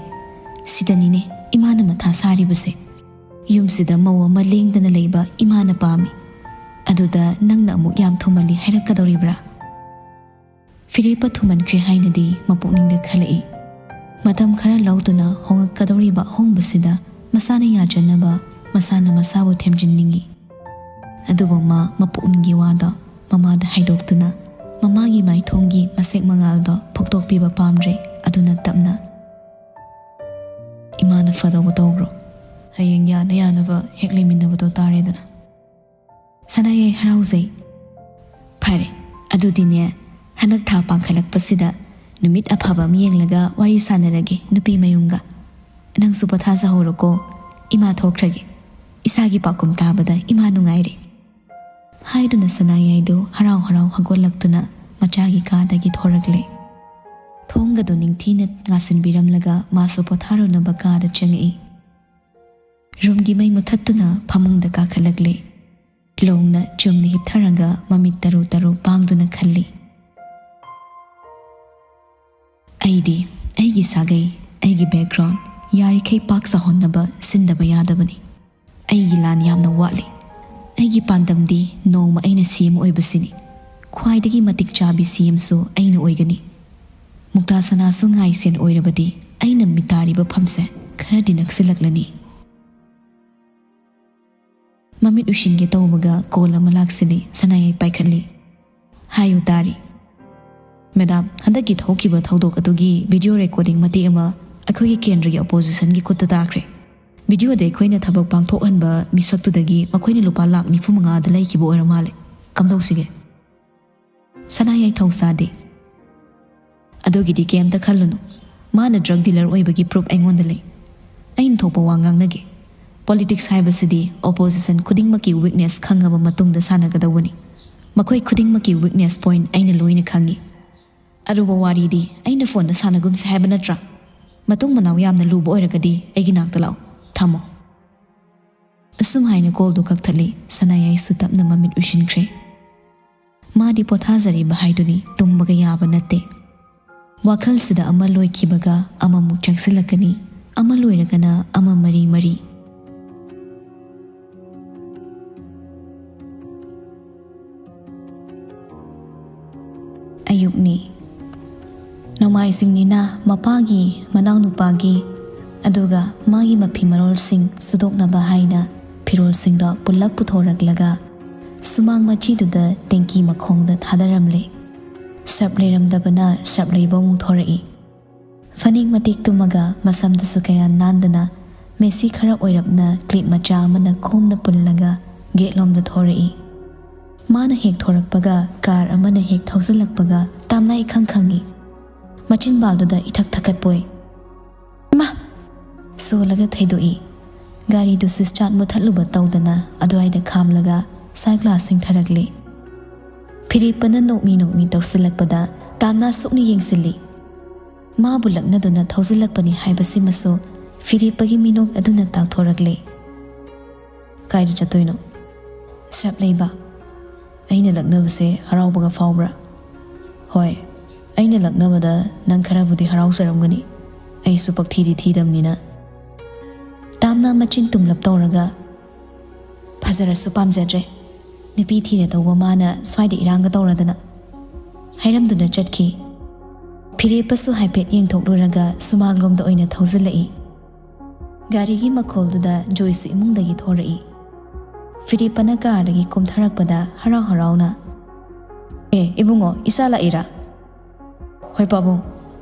ꯁꯤꯗꯅꯤꯅꯦ ꯏꯃꯥꯅ ꯃꯊꯥ ꯁꯥꯔꯤꯕꯁꯦ꯫ ꯌꯨꯝꯁꯤꯗ ꯃꯧ ꯑꯃ ꯂꯦꯡꯗꯅ ꯂꯩꯕ ꯏꯃꯥꯅ ꯄꯥꯝꯃꯤ꯫ ꯑꯗꯨꯗ ꯅꯪꯅ ꯑꯃꯨꯛ ꯌꯥꯝ ꯊꯨꯃꯜꯂꯤ ꯍꯥꯏꯔꯛꯀꯗꯧꯔꯤꯕ꯭ꯔꯥ?" ꯐꯤꯔꯦꯞꯄ ꯊꯨꯃꯟꯈ꯭ꯔꯦ ꯍꯥꯏꯅꯗꯤ ꯃꯄꯨꯛꯅꯤꯡꯗ ꯈꯜꯂꯛꯏ꯫ ꯃꯇꯝ ꯈꯔ ꯂꯧꯗꯨꯅ ꯍꯣꯡꯉꯛꯀꯗꯧꯔꯤꯕ ꯑꯍꯣꯡꯕꯁꯤꯗ ꯃꯁꯥꯅ ꯌꯥꯖꯅꯕ ꯃꯁꯥꯅ ꯃꯁꯥꯕꯨ ꯊꯦꯝꯖꯤꯟꯅꯤꯡꯏ꯫ ꯑꯗꯨꯕꯨ ꯃꯥ ꯃꯄꯨꯛꯅꯤꯡꯒꯤ ꯋꯥꯗꯣ ꯃꯃꯥꯗ ꯍꯥꯏꯗꯣꯛꯇꯨꯅ ꯃꯃꯥꯒꯤ ꯃꯥꯏꯊꯣꯡꯒꯤ ꯃꯁꯦꯛ ꯃꯉꯥꯜꯗꯣ ꯐꯨꯛꯇꯣꯛꯄꯤꯕ ꯄꯥꯝꯗ꯭ꯔꯦ꯫ ꯑꯗꯨꯅ ꯇꯞꯅ, "ꯏꯃꯥꯅ ꯐꯗꯧꯕ ꯇꯧꯕ꯭ꯔꯣ? ꯍꯌꯦꯡ ꯌꯥꯅ ꯌꯥꯅꯕ ꯍꯦꯛ ꯂꯩꯃꯤꯟꯅꯕꯗꯣ ꯇꯥꯔꯦꯗꯅ꯫" ꯁꯅꯥꯌꯥꯏ ꯍꯔꯥꯎꯖꯩ꯫ "ꯐꯔꯦ, ꯑꯗꯨꯗꯤꯅꯦ, ꯍꯟꯗꯛ ꯊꯥ ꯄꯥꯡꯈꯠꯂꯛꯄꯁꯤꯗ ꯅꯨꯃꯤꯠ ꯑꯐꯕ ꯑꯃ ꯌꯦꯡꯂꯒ ꯋꯥꯔꯤ ꯁꯥꯟꯅꯔꯒꯦ ꯅꯨꯄꯤ ꯃꯌꯨꯝꯒ꯫ ꯅꯪꯁꯨ ꯄꯣꯊꯥꯖꯍꯧꯔꯣꯀꯣ꯫ "ꯏꯃꯥ ꯊꯣꯛꯈ꯭ꯔꯒꯦ꯫ ꯏꯁꯥꯒꯤ ꯄꯥꯎꯈꯨꯝ ꯇꯥꯕꯗ ꯏꯃꯥ ꯅꯨꯡꯉꯥꯏꯔꯦ," ꯍꯥꯏꯗꯨꯅ ꯁꯅꯥꯌꯥꯏꯗꯨ ꯍꯔꯥꯎ ꯍꯔꯥꯎ ꯍꯧꯒꯠꯂꯛꯇꯨꯅ ꯃꯆꯥꯒꯤ ꯀꯥꯗꯒꯤ ꯊꯣꯔꯛꯂꯦ꯫ ꯊꯣꯡꯒꯗꯨ ꯅꯤꯡꯊꯤꯅ ꯉꯥꯁꯤꯟꯕꯤꯔꯝꯂꯒ ꯃꯥꯁꯨ ꯄꯣꯊꯥꯔꯨꯅꯕ ꯀꯥꯗ ꯆꯪꯉꯛꯏ꯫ ꯔꯨꯝꯒꯤ ꯃꯩ ꯃꯨꯊꯠꯇꯨꯅ ꯐꯃꯨꯡꯗ ꯀꯥꯈꯠꯂꯛꯂꯦ꯫ ꯂꯣꯡꯅ ꯆꯨꯝꯅ ꯍꯤꯞꯊꯔꯒ ꯃꯃꯤꯠ ꯇꯔꯨ ꯇꯔꯨ ꯄꯥꯡꯗꯨꯅ ꯈꯜꯂꯤ꯫ "ꯑꯩꯗꯤ ꯑꯩꯒꯤ ꯁꯥꯒꯩ, ꯑꯩꯒꯤ background ꯌꯥꯔꯤꯈꯩ ꯄꯥꯛ ꯆꯥꯎꯍꯟꯅꯕ ꯁꯤꯟꯗꯕ ꯌꯥꯗꯕꯅꯤ꯫ ꯑꯩꯒꯤ ꯂꯥꯟ ꯌꯥꯝꯅ ꯋꯥꯠꯂꯤ꯫ ꯑꯩꯒꯤ ꯄꯥꯟꯗꯝꯗꯤ ꯅꯣꯡꯃ ꯑꯩꯅ C M ꯑꯣꯏꯕꯁꯤꯅꯤ꯫ ꯈ꯭ꯋꯥꯏꯗꯒꯤ ꯃꯇꯤꯛ ꯆꯥꯕꯤ C Mꯁꯨ ꯑꯩꯅ ꯑꯣꯏꯒꯅꯤ꯫ ꯃꯨꯛꯇꯥ ꯁꯅꯥꯁꯨ ꯉꯥꯏꯁꯦꯟ ꯑꯣꯏꯔꯕꯗꯤ ꯑꯩꯅ ꯃꯤꯇꯥꯔꯤꯕ ꯐꯝꯁꯦ ꯈꯔꯗꯤ ꯅꯛꯁꯤꯜꯂꯛꯂꯅꯤ꯫" ꯃꯃꯤꯠ ꯎꯏꯁꯤꯟꯒꯦ ꯇꯧꯕꯒ call ꯑꯃ ꯂꯥꯛꯁꯤꯜꯂꯤ꯫ ꯁꯅꯥꯌꯥꯏ ꯄꯥꯏꯈꯠꯂꯤ꯫ "ꯍꯥꯏꯌꯨ ꯇꯥꯔꯤ꯫" "ꯃꯦꯗꯥꯝ, ꯍꯟꯗꯛꯀꯤ ꯊꯣꯛꯈꯤꯕ ꯊꯧꯗꯣꯛ ꯑꯗꯨꯒꯤ video recording ꯃꯇꯦꯛ ꯑꯃ ꯑꯩꯈꯣꯏꯒꯤ ꯀꯦꯟꯗ꯭ꯔꯒꯤ oppositionꯒꯤ ꯈꯨꯠꯇ ꯇꯥꯈ꯭ꯔꯦ꯫ Videoꯗ ꯑꯩꯈꯣꯏꯅ ꯊꯕꯛ ꯄꯥꯡꯊꯣꯛꯍꯟꯕ ꯃꯤꯁꯛꯇꯨꯗꯒꯤ ꯃꯈꯣꯏꯅ ꯂꯨꯄꯥ ꯂꯥꯈ ꯅꯤꯐꯨ ꯃꯉꯥꯗ ꯂꯩꯈꯤꯕ ꯑꯣꯏꯔ ꯃꯥꯜꯂꯦ꯫ ꯀꯝꯗꯧꯁꯤꯒꯦ?" ꯁꯅꯥꯌꯥꯏ ꯊꯧ ꯁꯥꯗꯦ꯫ "ꯑꯗꯨꯒꯤꯗꯤ ꯀꯩꯝꯇ ꯈꯜꯂꯨꯅꯨ꯫ ꯃꯥꯅ drug dealer ꯑꯣꯏꯕꯒꯤ proof ꯑꯩꯉꯣꯟꯗ ꯂꯩ꯫ ꯑꯩꯅ ꯊꯣꯛꯄ ꯋꯥ ꯉꯥꯡꯅꯒꯦ꯫ Politics ꯍꯥꯏꯕꯁꯤꯗꯤ opposition ꯈꯨꯗꯤꯡꯃꯛꯀꯤ weakness ꯈꯪꯉꯕ ꯃꯇꯨꯡꯗ ꯁꯥꯟꯅꯒꯗꯧꯕꯅꯤ꯫ ꯃꯈꯣꯏ ꯈꯨꯗꯤꯡꯃꯛꯀꯤ weakness point ꯑꯩꯅ ꯂꯣꯏꯅ ꯈꯪꯉꯤ꯫ ꯑꯔꯨꯕ ꯋꯥꯔꯤꯗꯤ ꯑꯩꯅ phoneꯗ ꯁꯥꯟꯅꯒꯨꯝꯁꯦ ꯍꯥꯏꯕ ꯅꯠꯇ꯭ꯔꯥ? ꯃꯇꯨꯡ ꯃꯅꯥꯎ ꯌꯥꯝꯅ ꯂꯨꯕ ꯑꯣꯏꯔꯒꯗꯤ ꯑꯩꯒꯤ ꯅꯥꯛꯇ ꯂꯥꯛꯑꯣ꯫ ꯊꯝꯃꯣ꯫" ꯑꯁꯨꯝ ꯍꯥꯏꯅ callꯗꯨ ꯀꯛꯊꯠꯂꯤ꯫ ꯁꯅꯥꯌꯥꯏꯁꯨ ꯇꯞꯅ ꯃꯃꯤꯠ ꯎꯏꯁꯤꯟꯈ꯭ꯔꯦ꯫ ꯃꯥꯗꯤ ꯄꯣꯊꯥꯖꯔꯤꯕ ꯍꯥꯏꯗꯨꯅꯤ, ꯇꯨꯝꯕꯒ ꯌꯥꯕ ꯅꯠꯇꯦ꯫ ꯋꯥꯈꯜꯁꯤꯗ ꯑꯃ ꯂꯣꯏꯈꯤꯕꯒ ꯑꯃꯃꯨꯛ ꯆꯪꯁꯤꯜꯂꯛꯀꯅꯤ, ꯑꯃ ꯂꯣꯏꯔꯒꯅ ꯑꯃ ꯃꯔꯤ ꯃꯔꯤ꯫ ꯑꯌꯨꯛꯅꯤ꯫ ꯅꯣꯡꯃꯥꯏꯖꯤꯡꯅꯤꯅ ꯃꯄꯥꯒꯤ, ꯃꯅꯥꯎꯅꯨꯄꯥꯒꯤ, ꯑꯗꯨꯒ ꯃꯥꯒꯤ ꯃꯐꯤ ꯃꯔꯣꯜꯁꯤꯡ ꯁꯨꯗꯣꯛꯅꯕ ꯍꯥꯏꯅ ꯐꯤꯔꯣꯜꯁꯤꯡꯗꯣ ꯄꯨꯂꯞ ꯄꯨꯊꯣꯔꯛꯂꯒ ꯁꯨꯃꯥꯡ ꯃꯆꯤꯗꯨꯗ ꯇꯦꯡꯀꯤ ꯃꯈꯣꯡꯗ ꯊꯥꯗꯔꯝꯂꯦ꯫ ꯁꯔꯞ ꯂꯩꯔꯝꯗꯕꯅ ꯁꯔꯞ ꯂꯩꯕ ꯑꯃꯨꯛ ꯊꯣꯔꯛꯏ꯫ ꯐꯅꯦꯛ ꯃꯇꯦꯛ ꯇꯨꯝꯃꯒ ꯃꯁꯝꯗꯨꯁꯨ ꯀꯌꯥ ꯅꯥꯟꯗꯅ ꯃꯦꯁꯤ ꯈꯔ ꯑꯣꯏꯔꯞꯅ clip ꯃꯆꯥ ꯑꯃꯅ ꯈꯣꯝꯅ ꯄꯨꯜꯂꯒ gate ꯂꯣꯝꯗ ꯊꯣꯔꯛꯏ꯫ ꯃꯥꯅ ꯍꯦꯛ ꯊꯣꯔꯛꯄꯒ car ꯑꯃꯅ ꯍꯦꯛ ꯊꯧꯖꯤꯜꯂꯛꯄꯒ ꯇꯥꯝꯅ ꯏꯈꯪ ꯈꯪꯉꯤ꯫ ꯃꯆꯤꯟꯕꯥꯜꯗꯨꯗ ꯏꯊꯛ ꯊꯛꯀꯠꯄꯣꯏ꯫ "ꯏꯃꯥ!" ꯁꯣꯜꯂꯒ ꯊꯩꯗꯣꯛꯏ꯫ ꯒꯥꯔꯤꯗꯨ ꯁ꯭ꯋꯤꯁ ꯆꯥꯠ ꯃꯨꯊꯠꯂꯨꯕ ꯇꯧꯗꯅ ꯑꯗꯨꯋꯥꯏꯗ ꯈꯥꯝꯂꯒ ꯁꯟ ꯒ꯭ꯂꯥꯁ ꯁꯤꯡꯊꯔꯛꯂꯦ꯫ ꯐꯤꯔꯦꯞꯄꯅ ꯅꯣꯛꯃꯤ ꯅꯣꯛꯃꯤ ꯇꯧꯁꯤꯜꯂꯛꯄꯗ ꯇꯥꯝꯅꯥ ꯁꯣꯛꯅ ꯌꯦꯡꯁꯤꯜꯂꯤ꯫ ꯃꯥꯕꯨ ꯂꯛꯅꯗꯨꯅ ꯊꯧꯖꯤꯜꯂꯛꯄꯅꯤ ꯍꯥꯏꯕꯁꯤꯃꯁꯨ ꯐꯤꯔꯦꯞꯄꯒꯤ ꯃꯤꯅꯣꯛ ꯑꯗꯨꯅ ꯇꯥꯛꯊꯣꯔꯛꯂꯦ꯫ "ꯀꯥꯏꯗ ꯆꯠꯇꯣꯏꯅꯣ?" "ꯁꯔꯞ ꯂꯩꯕ꯫" "ꯑꯩꯅ ꯂꯛꯅꯕꯁꯦ ꯍꯔꯥꯎꯕꯒ ꯐꯥꯎꯕ꯭ꯔꯥ?" "ꯍꯣꯏ, ꯑꯩꯅ ꯂꯛꯅꯕꯗ ꯅꯪ ꯈꯔꯕꯨꯗꯤ ꯍꯔꯥꯎꯖꯔꯝꯒꯅꯤ, ꯑꯩꯁꯨ ꯄꯛꯊꯤꯗꯤ ꯊꯤꯗꯕꯅꯤꯅ꯫" ꯇꯥꯝꯅꯥ ꯃꯆꯤꯟ ꯇꯨꯝꯂꯞ ꯇꯧꯔꯒ, "ꯐꯖꯔꯁꯨ ꯄꯥꯝꯖꯗ꯭ꯔꯦ, ꯅꯨꯄꯤ ꯊꯤꯅ ꯇꯧꯕ ꯃꯥꯅ ꯁ꯭ꯋꯥꯏꯗ ꯏꯔꯥꯡꯒ ꯇꯧꯔꯗꯅ," ꯍꯥꯏꯔꯝꯗꯨꯅ ꯆꯠꯈꯤ꯫ ꯐꯤꯔꯦꯞꯄꯁꯨ ꯍꯥꯏꯐꯦꯠ ꯌꯦꯡꯊꯣꯛꯂꯨꯔꯒ ꯁꯨꯃꯥꯡꯂꯣꯝꯗ ꯑꯣꯏꯅ ꯊꯧꯖꯤꯜꯂꯛꯏ꯫ ꯒꯥꯔꯤꯒꯤ ꯃꯈꯣꯜꯗꯨꯗ ꯖꯣꯏꯁꯨ ꯏꯃꯨꯡꯗꯒꯤ ꯊꯣꯔꯛꯏ꯫ ꯐꯤꯔꯦꯞꯄꯅ ꯀꯥꯔꯗꯒꯤ ꯀꯨꯝꯊꯔꯛꯄꯗ ꯍꯔꯥꯎ ꯍꯔꯥꯎꯅ, "ꯑꯦ ꯏꯕꯨꯡꯉꯣ, ꯏꯆꯥ ꯂꯥꯛꯏꯔꯥ?" "ꯍꯣꯏ ꯄꯥꯕꯨꯡ,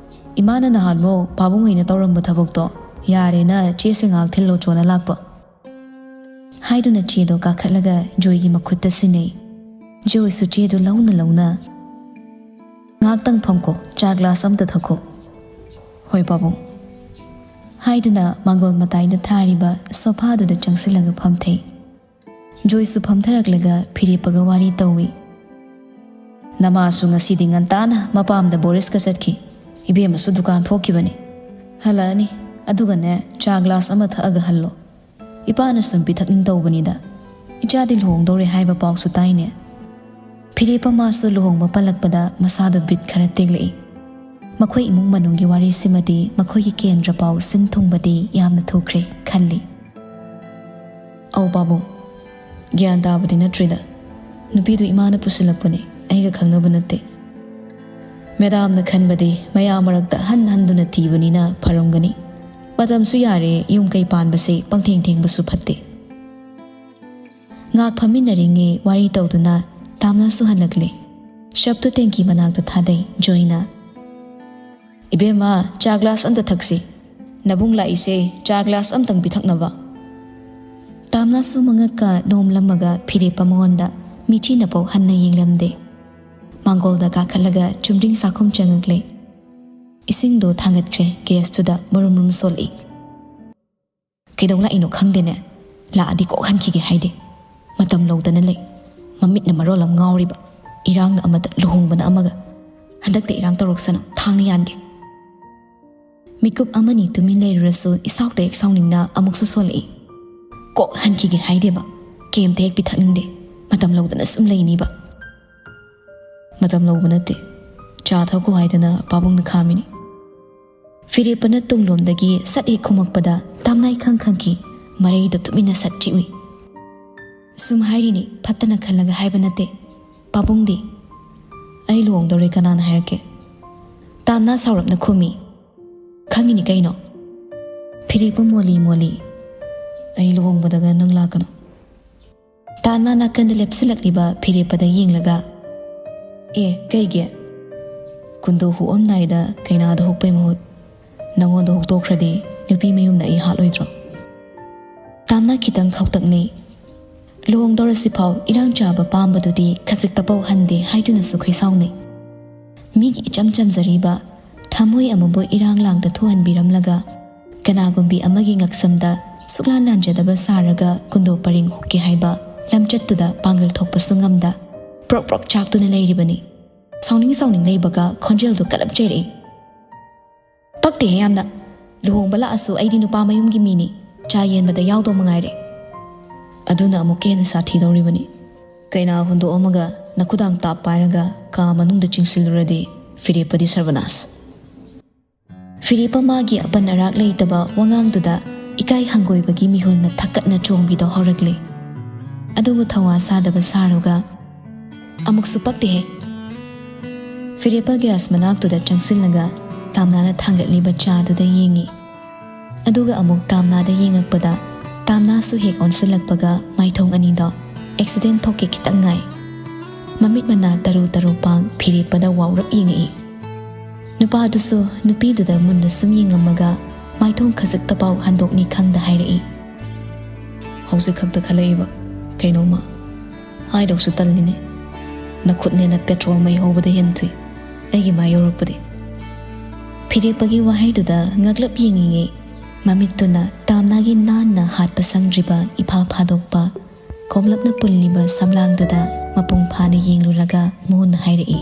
ꯏꯃꯥꯅ ꯅꯍꯥꯟꯃꯨꯛ ꯄꯥꯕꯨꯡ ꯍꯣꯏꯅ ꯇꯧꯔꯝꯕ ꯊꯕꯛꯇꯣ ꯌꯥꯔꯦꯅ ꯆꯦꯁꯤꯡ ꯉꯥꯏꯍꯥꯛ ꯊꯤꯜꯂꯣ ꯆꯣꯅ ꯂꯥꯛꯄ," ꯍꯥꯏꯗꯨꯅ ꯆꯦꯗꯣ ꯀꯥꯈꯠꯂꯒ ꯖꯣꯏꯒꯤ ꯃꯈꯨꯠꯇ ꯁꯤꯟꯅꯩ꯫ ꯖꯣꯏꯁꯨ ꯆꯦꯗꯨ ꯂꯧꯅ ꯂꯧꯅ, "ꯉꯥꯏꯍꯥꯛꯇꯪ ꯐꯝꯈꯣ, ꯆꯥ ꯒ꯭ꯂꯥꯁ ꯑꯝꯇ ꯊꯛꯈꯣ꯫" "ꯍꯣꯏ ꯄꯥꯕꯨꯡ," ꯍꯥꯏꯗꯨꯅ ꯃꯥꯡꯒꯣꯜ ꯃꯇꯥꯏꯗ ꯊꯥꯔꯤꯕ ꯁꯣꯐꯥꯗꯨꯗ ꯆꯪꯁꯤꯜꯂꯒ ꯐꯝꯊꯩ꯫ ꯖꯣꯏꯁꯨ ꯐꯝꯊꯔꯛꯂꯒ ꯐꯤꯔꯦꯞꯄꯒ ꯋꯥꯔꯤ ꯇꯧꯏ꯫ "ꯅꯃꯥꯁꯨ ꯉꯁꯤꯗꯤ ꯉꯟꯇꯥꯅ ꯃꯄꯥꯝꯗ ꯕꯣꯔꯤꯁꯀ ꯆꯠꯈꯤ꯫ ꯏꯕꯦꯝꯃꯁꯨ ꯗꯨꯀꯥꯟ ꯊꯣꯛꯈꯤꯕꯅꯤ꯫ ꯍꯜꯂꯛꯑꯅꯤ꯫ ꯑꯗꯨꯒꯅꯦ, ꯆꯥ ꯒ꯭ꯂꯥꯁ ꯑꯃ ꯊꯛꯑꯒ ꯍꯜꯂꯣ꯫ ꯏꯄꯥꯅ ꯁꯨꯝ ꯄꯤꯊꯛꯅꯤꯡ ꯇꯧꯕꯅꯤꯗ꯫ ꯏꯆꯥꯗꯤ ꯂꯨꯍꯣꯡꯗꯧꯔꯦ ꯍꯥꯏꯕ ꯄꯥꯎꯁꯨ ꯇꯥꯏꯅꯦ꯫" ꯐꯤꯔꯦꯞꯄ ꯃꯥꯁꯨ ꯂꯨꯍꯣꯡꯕ ꯄꯜꯂꯛꯄꯗ ꯃꯁꯥꯗꯣ ꯕꯤꯠ ꯈꯔ ꯇꯦꯛꯂꯛꯏ꯫ ꯃꯈꯣꯏ ꯏꯃꯨꯡ ꯃꯅꯨꯡꯒꯤ ꯋꯥꯔꯤꯁꯤꯃꯗꯤ ꯃꯈꯣꯏꯒꯤ ꯀꯦꯟꯗ꯭ꯔ ꯄꯥꯎ ꯁꯤꯟ ꯊꯨꯡꯕꯗꯤ ꯌꯥꯝꯅ ꯊꯨꯈ꯭ꯔꯦ ꯈꯜꯂꯤ꯫ "ꯑꯧ ꯄꯥꯕꯨꯡ, ꯒ꯭ꯌꯥꯟ ꯇꯥꯕꯗꯤ ꯅꯠꯇ꯭ꯔꯤꯗ꯫ ꯅꯨꯄꯤꯗꯨ ꯏꯃꯥꯅ ꯄꯨꯁꯤꯜꯂꯛꯄꯅꯤ, ꯑꯩꯒ ꯈꯪꯅꯕ ꯅꯠꯇꯦ꯫ ꯃꯦꯗꯥꯝꯅ ꯈꯟꯕꯗꯤ ꯃꯌꯥꯝ ꯃꯔꯛꯇ ꯍꯟ ꯍꯟꯗꯨꯅ ꯊꯤꯕꯅꯤꯅ ꯐꯔꯝꯒꯅꯤ꯫ ꯃꯇꯝꯁꯨ ꯌꯥꯔꯦ, ꯌꯨꯝ ꯀꯩ ꯄꯥꯟꯕꯁꯦ ꯄꯪꯊꯦꯡ ꯊꯦꯡꯕꯁꯨ ꯐꯠꯇꯦ꯫" ꯉꯥꯛ ꯐꯝꯃꯤꯟꯅꯔꯤꯉꯩ ꯋꯥꯔꯤ ꯇꯧꯗꯨꯅ ꯇꯥꯝꯅꯥꯁꯨ ꯍꯜꯂꯛꯂꯦ꯫ ꯁꯔꯞꯇꯨ ꯇꯦꯡꯀꯤ ꯃꯅꯥꯛꯇ ꯊꯥꯗꯩ ꯖꯣꯏꯅ꯫ "ꯏꯕꯦꯝꯃ, ꯆꯥ ꯒ꯭ꯂꯥꯁ ꯑꯝꯇ ꯊꯛꯁꯤ꯫ ꯅꯕꯨꯡ ꯂꯥꯛꯏꯁꯦ ꯆꯥ ꯒ꯭ꯂꯥꯁ ꯑꯝꯇꯪ ꯄꯤꯊꯛꯅꯕ꯫" ꯇꯥꯝꯅꯥꯁꯨ ꯃꯉꯛꯀ ꯅꯣꯝꯂꯝꯃꯒ ꯐꯤꯔꯦꯞꯄ ꯃꯉꯣꯟꯗ ꯃꯤꯠꯆꯤ ꯅꯄꯧ ꯍꯟꯅ ꯌꯦꯡꯂꯝꯗꯦ꯫ ꯃꯥꯡꯒꯣꯜꯗ ꯀꯥꯈꯠꯂꯒ ꯆꯨꯝꯗ꯭ꯔꯤꯡ ꯆꯥꯛꯈꯨꯝ ꯆꯪꯉꯛꯂꯦ꯫ ꯏꯁꯤꯡꯗꯣ ꯊꯥꯡꯒꯠꯈ꯭ꯔꯦ, ꯒꯦꯁꯇꯨꯗ ꯃꯔꯨꯝ ꯃꯔꯨꯝ ꯁꯣꯜꯂꯛꯏ꯫ "ꯀꯩꯗꯧ ꯂꯥꯛꯏꯅꯣ ꯈꯪꯗꯦꯅꯦ꯫ ꯂꯥꯛꯑꯗꯤ ꯀꯣꯛ ꯍꯟꯈꯤꯒꯦ ꯍꯥꯏꯗꯦ꯫ ꯃꯇꯝ ꯂꯧꯗꯅ ꯂꯩ꯫ ꯃꯃꯤꯠꯅ ꯃꯔꯣꯜ ꯑꯃ ꯉꯥꯎꯔꯤꯕ꯫ ꯏꯔꯥꯡꯅ ꯑꯃꯗ, ꯂꯨꯍꯣꯡꯕꯅ ꯑꯃꯒ꯫ ꯍꯟꯗꯛꯇ ꯏꯔꯥꯡ ꯇꯧꯔꯛꯁꯅꯨ, ꯊꯥꯡꯅ ꯌꯥꯟꯒꯦ"꯫ ꯃꯤꯀꯨꯞ ꯑꯃꯅꯤ ꯇꯨꯃꯤꯟ ꯂꯩꯔꯨꯔꯁꯨ ꯏꯁꯥꯎꯇ ꯍꯦꯛ ꯁꯥꯎꯅꯤꯡꯅ ꯑꯃꯨꯛꯁꯨ ꯁꯣꯜꯂꯛꯏ꯫ "ꯀꯣꯛ ꯍꯟꯈꯤꯒꯦ ꯍꯥꯏꯗꯦꯕ꯫ ꯀꯦꯝꯇ ꯍꯦꯛ ꯄꯤꯊꯛꯅꯤꯡꯗꯦ꯫ ꯃꯇꯝ ꯂꯧꯗꯅ ꯁꯨꯝ ꯂꯩꯅꯤꯕ"꯫ "ꯃꯇꯝ ꯂꯧꯕ ꯅꯠꯇꯦ꯫ ꯆꯥ ꯊꯛꯈꯣ ꯍꯥꯏꯗꯅ ꯄꯥꯕꯨꯡꯅ ꯈꯥꯝꯃꯤꯅꯤ"꯫ ꯐꯤꯔꯦꯞꯄꯅ ꯇꯨꯡꯂꯣꯝꯗꯒꯤ ꯁꯠ ꯍꯦꯛ ꯈꯨꯝꯃꯛꯄꯗ ꯇꯥꯝꯅꯥ ꯏꯈꯪ ꯈꯪꯈꯤ꯫ ꯃꯔꯩꯗ ꯇꯨꯃꯤꯟꯅ ꯁꯠ ꯆꯤꯛꯎꯏ꯫ "ꯁꯨꯝ ꯍꯥꯏꯔꯤꯅꯤ, ꯐꯠꯇꯅ ꯈꯜꯂꯒ ꯍꯥꯏꯕ ꯅꯠꯇꯦ꯫ ꯄꯥꯕꯨꯡꯗꯤ?" "ꯑꯩ ꯂꯨꯍꯣꯡꯗꯧꯔꯦ ꯀꯅꯥꯅ ꯍꯥꯏꯔꯛꯀꯦ?" ꯇꯥꯝꯅꯥ ꯁꯥꯎꯔꯞꯅ ꯈꯨꯝꯃꯤ꯫ "ꯈꯪꯉꯤꯅꯤ ꯀꯩꯅꯣ"꯫ ꯐꯤꯔꯦꯞꯄ ꯃꯣꯜꯂꯤ ꯃꯣꯜꯂꯤ꯫ "ꯑꯩ ꯂꯨꯍꯣꯡꯕꯗꯒ ꯅꯪ ꯂꯥꯛꯀꯅꯨ"꯫ ꯇꯥꯝꯅꯥ ꯅꯥꯀꯟꯗ ꯂꯦꯞꯁꯤꯜꯂꯛꯂꯤꯕ ꯐꯤꯔꯦꯞꯄꯗ ꯌꯦꯡꯂꯒ, "ꯑꯦ, ꯀꯩꯒꯤ? ꯀꯨꯟꯗꯣ ꯍꯨꯛꯑꯝꯗꯥꯏꯗ ꯀꯩꯅꯥꯗ ꯍꯨꯛꯄꯩ ꯃꯍꯨꯠ ꯅꯪꯉꯣꯟꯗ ꯍꯨꯛꯇꯣꯛꯈ꯭ꯔꯗꯤ ꯅꯨꯄꯤ ꯃꯌꯨꯝꯅ ꯑꯩ ꯍꯥꯠꯂꯣꯏꯗ꯭ꯔꯣ?" ꯇꯥꯝꯅꯥ ꯈꯤꯇꯪ ꯈꯧꯇꯛꯅꯩ꯫ ꯂꯨꯍꯣꯡꯗꯧꯔꯁꯤꯐꯥꯎ ꯏꯔꯥꯡ ꯆꯥꯕ ꯄꯥꯝꯕꯗꯨꯗꯤ ꯈꯖꯤꯛꯇꯐꯥꯎ ꯍꯟꯗꯦ ꯍꯥꯏꯗꯨꯅꯁꯨ ꯈꯩꯁꯥꯎꯅꯩ꯫ ꯃꯤꯒꯤ ꯏꯆꯝ ꯆꯝꯖꯔꯤꯕ ꯊꯃꯣꯏ ꯑꯃꯕꯨ ꯏꯔꯥꯡ ꯂꯥꯡꯗ ꯊꯣꯛꯍꯟꯕꯤꯔꯝꯂꯒ, ꯀꯅꯥꯒꯨꯝꯕꯤ ꯑꯃꯒꯤ ꯉꯛꯁꯝꯗ ꯁꯨꯛꯂꯥꯟ ꯂꯥꯟꯖꯗꯕ ꯁꯥꯔꯒ ꯀꯨꯟꯗꯣ ꯄꯔꯦꯡ ꯍꯨꯛꯀꯦ ꯍꯥꯏꯕ ꯂꯝꯆꯠꯇꯨꯗ ꯄꯥꯡꯒꯜ ꯊꯣꯛꯄꯁꯨ ꯉꯝꯗ ꯄ꯭ꯔꯣꯛ ꯄ꯭ꯔꯣꯛ ꯆꯥꯛꯇꯨꯅ ꯂꯩꯔꯤꯕꯅꯤ꯫ ꯁꯥꯎꯅꯤꯡ ꯁꯥꯎꯅꯤꯡ ꯂꯩꯕꯒ ꯈꯣꯟꯖꯦꯜꯗꯨ ꯀꯜꯂꯞ ꯆꯩꯔꯛꯏ꯫ "ꯄꯛꯇꯦꯍꯦ ꯌꯥꯝꯅ꯫ ꯂꯨꯍꯣꯡꯕ ꯂꯥꯛꯑꯁꯨ ꯑꯩꯗꯤ ꯅꯨꯄꯥ ꯃꯌꯨꯝꯒꯤ ꯃꯤꯅꯤ꯫ ꯆꯥ ꯌꯦꯟꯕꯗ ꯌꯥꯎꯗꯧ ꯃꯉꯥꯏꯔꯦ"꯫ "ꯑꯗꯨꯅ ꯑꯃꯨꯛꯀ ꯍꯦꯟꯅ ꯁꯥꯊꯤꯗꯧꯔꯤꯕꯅꯤ꯫ ꯀꯩꯅꯥ ꯍꯨꯟꯗꯣꯛꯑꯝꯃꯒ ꯅꯈꯨꯗꯥꯡ ꯇꯥꯞ ꯄꯥꯏꯔꯒ ꯀꯥ ꯃꯅꯨꯡꯗ ꯆꯤꯡꯁꯤꯜꯂꯨꯔꯗꯤ ꯐꯤꯔꯦꯞꯄꯗꯤ ꯁꯔꯕꯅꯥꯁ"꯫ ꯐꯤꯔꯦꯞꯄ ꯃꯥꯒꯤ ꯑꯄꯟ ꯑꯔꯥꯛ ꯂꯩꯇꯕ ꯋꯥꯉꯥꯡꯗꯨꯗ ꯏꯀꯥꯏ ꯍꯪꯒꯣꯏꯕꯒꯤ ꯃꯤꯍꯨꯜꯅ ꯊꯛꯀꯠꯅ ꯆꯣꯡꯕꯤꯗꯣ ꯍꯧꯔꯛꯂꯦ꯫ ꯑꯗꯨꯕꯨ ꯊꯧꯋꯥ ꯁꯥꯗꯕ ꯁꯥꯔꯒ, "ꯑꯃꯨꯛꯁꯨ ꯄꯛꯇꯦꯍꯦ"꯫ ꯐꯤꯔꯦꯞꯄ ꯒ꯭ꯌꯥꯁ ꯃꯅꯥꯛꯇꯨꯗ ꯆꯪꯁꯤꯜꯂꯒ ꯇꯥꯝꯅꯥꯅ ꯊꯥꯡꯒꯠꯂꯤꯕ ꯆꯥꯗꯨꯗ ꯌꯦꯡꯉꯤ꯫ ꯑꯗꯨꯒ ꯑꯃꯨꯛ ꯇꯥꯝꯅꯥꯗ ꯌꯦꯡꯉꯛꯄꯗ, ꯇꯥꯝꯅꯥꯁꯨ ꯍꯦꯛ ꯑꯣꯟꯁꯤꯜꯂꯛꯄꯒ ꯃꯥꯏꯊꯣꯡ ꯑꯅꯤꯗꯣ ꯑꯦꯛꯁꯤꯗꯦꯟ ꯊꯣꯛꯀꯦ ꯈꯤꯇꯪ ꯉꯥꯏ꯫ ꯃꯃꯤꯠ ꯃꯅꯥ ꯇꯔꯨ ꯇꯔꯨ ꯄꯥꯡ ꯐꯤꯔꯦꯞꯄꯗ ꯋꯥꯎꯔꯞ ꯌꯦꯡꯉꯛꯏ꯫ ꯅꯨꯄꯥꯗꯨꯁꯨ ꯅꯨꯄꯤꯗꯨꯗ ꯃꯨꯟꯅ ꯁꯨꯝ ꯌꯦꯡꯉꯝꯃꯒ ꯃꯥꯏꯊꯣꯡ ꯈꯖꯤꯛꯇ ꯄꯥꯎ ꯍꯟꯗꯣꯛꯅꯤ ꯈꯪꯗ ꯍꯥꯏꯔꯛꯏ꯫ "ꯍꯧꯖꯤꯛ ꯈꯛꯇ ꯈꯜꯂꯛꯏꯕ ꯀꯩꯅꯣꯝꯃ꯫ ꯍꯥꯏꯗꯧꯁꯨ ꯇꯜꯂꯤꯅꯦ꯫ ꯅꯈꯨꯠꯅꯦꯅ ꯄꯦꯇ꯭ꯔꯣꯜ ꯃꯩ ꯍꯧꯕꯗ ꯍꯦꯟ ꯊꯨꯏ ꯑꯩꯒꯤ ꯃꯥꯏ ꯌꯧꯔꯛꯄꯗꯤ"꯫ ꯐꯤꯔꯦꯞꯄꯒꯤ ꯋꯥꯍꯩꯗꯨꯗ ꯉꯛꯂꯞ ꯌꯦꯡꯉꯤꯉꯩ ꯃꯃꯤꯠꯇꯨꯅ ꯇꯥꯝꯅꯥꯒꯤ ꯅꯥꯟꯅ ꯍꯥꯠꯄ ꯁꯪꯗ꯭ꯔꯤꯕ ꯏꯐꯥ ꯐꯥꯗꯣꯛꯄ ꯈꯣꯝꯂꯞꯅ ꯄꯨꯜꯂꯤꯕ ꯁꯝꯂꯥꯡꯗꯨꯗ ꯃꯄꯨꯡ ꯐꯥꯅ ꯌꯦꯡꯂꯨꯔꯒ ꯃꯣꯍꯟꯅ ꯍꯥꯏꯔꯛꯏ,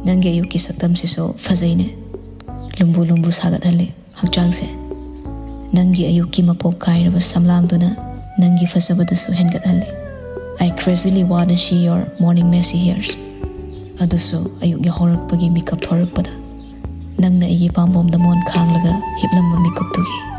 "ꯅꯪꯒꯤ ꯑꯌꯨꯛꯀꯤ ꯁꯛꯇꯝꯁꯤꯁꯨ ꯐꯖꯩꯅꯦ꯫ ꯂꯨꯝꯕꯨ ꯂꯨꯝꯕꯨ ꯁꯥꯒꯠꯍꯜꯂꯤ ꯍꯛꯆꯥꯡꯁꯦ꯫ ꯅꯪꯒꯤ ꯑꯌꯨꯛꯀꯤ ꯃꯄꯣꯛ ꯀꯥꯏꯔꯕ ꯁꯝꯂꯥꯡꯗꯨꯅ ꯅꯪꯒꯤ ꯐꯖꯕꯗꯨꯁꯨ ꯍꯦꯟꯒꯠꯍꯜꯂꯤ꯫ I crazily wanna see your morning messy hairs꯫ ꯑꯗꯨꯁꯨ ꯑꯌꯨꯛ ꯌꯥꯍꯧꯔꯛꯄꯒꯤ ꯃꯤꯀꯞ ꯊꯣꯔꯛꯄꯗ ꯅꯪꯅ ꯑꯩꯒꯤ ꯄꯥꯝꯕꯣꯝꯗ ꯃꯣꯟ ꯈꯥꯡꯂꯒ ꯍꯤꯞꯂꯝꯕ ꯃꯤꯀꯨꯞꯇꯨꯒꯤ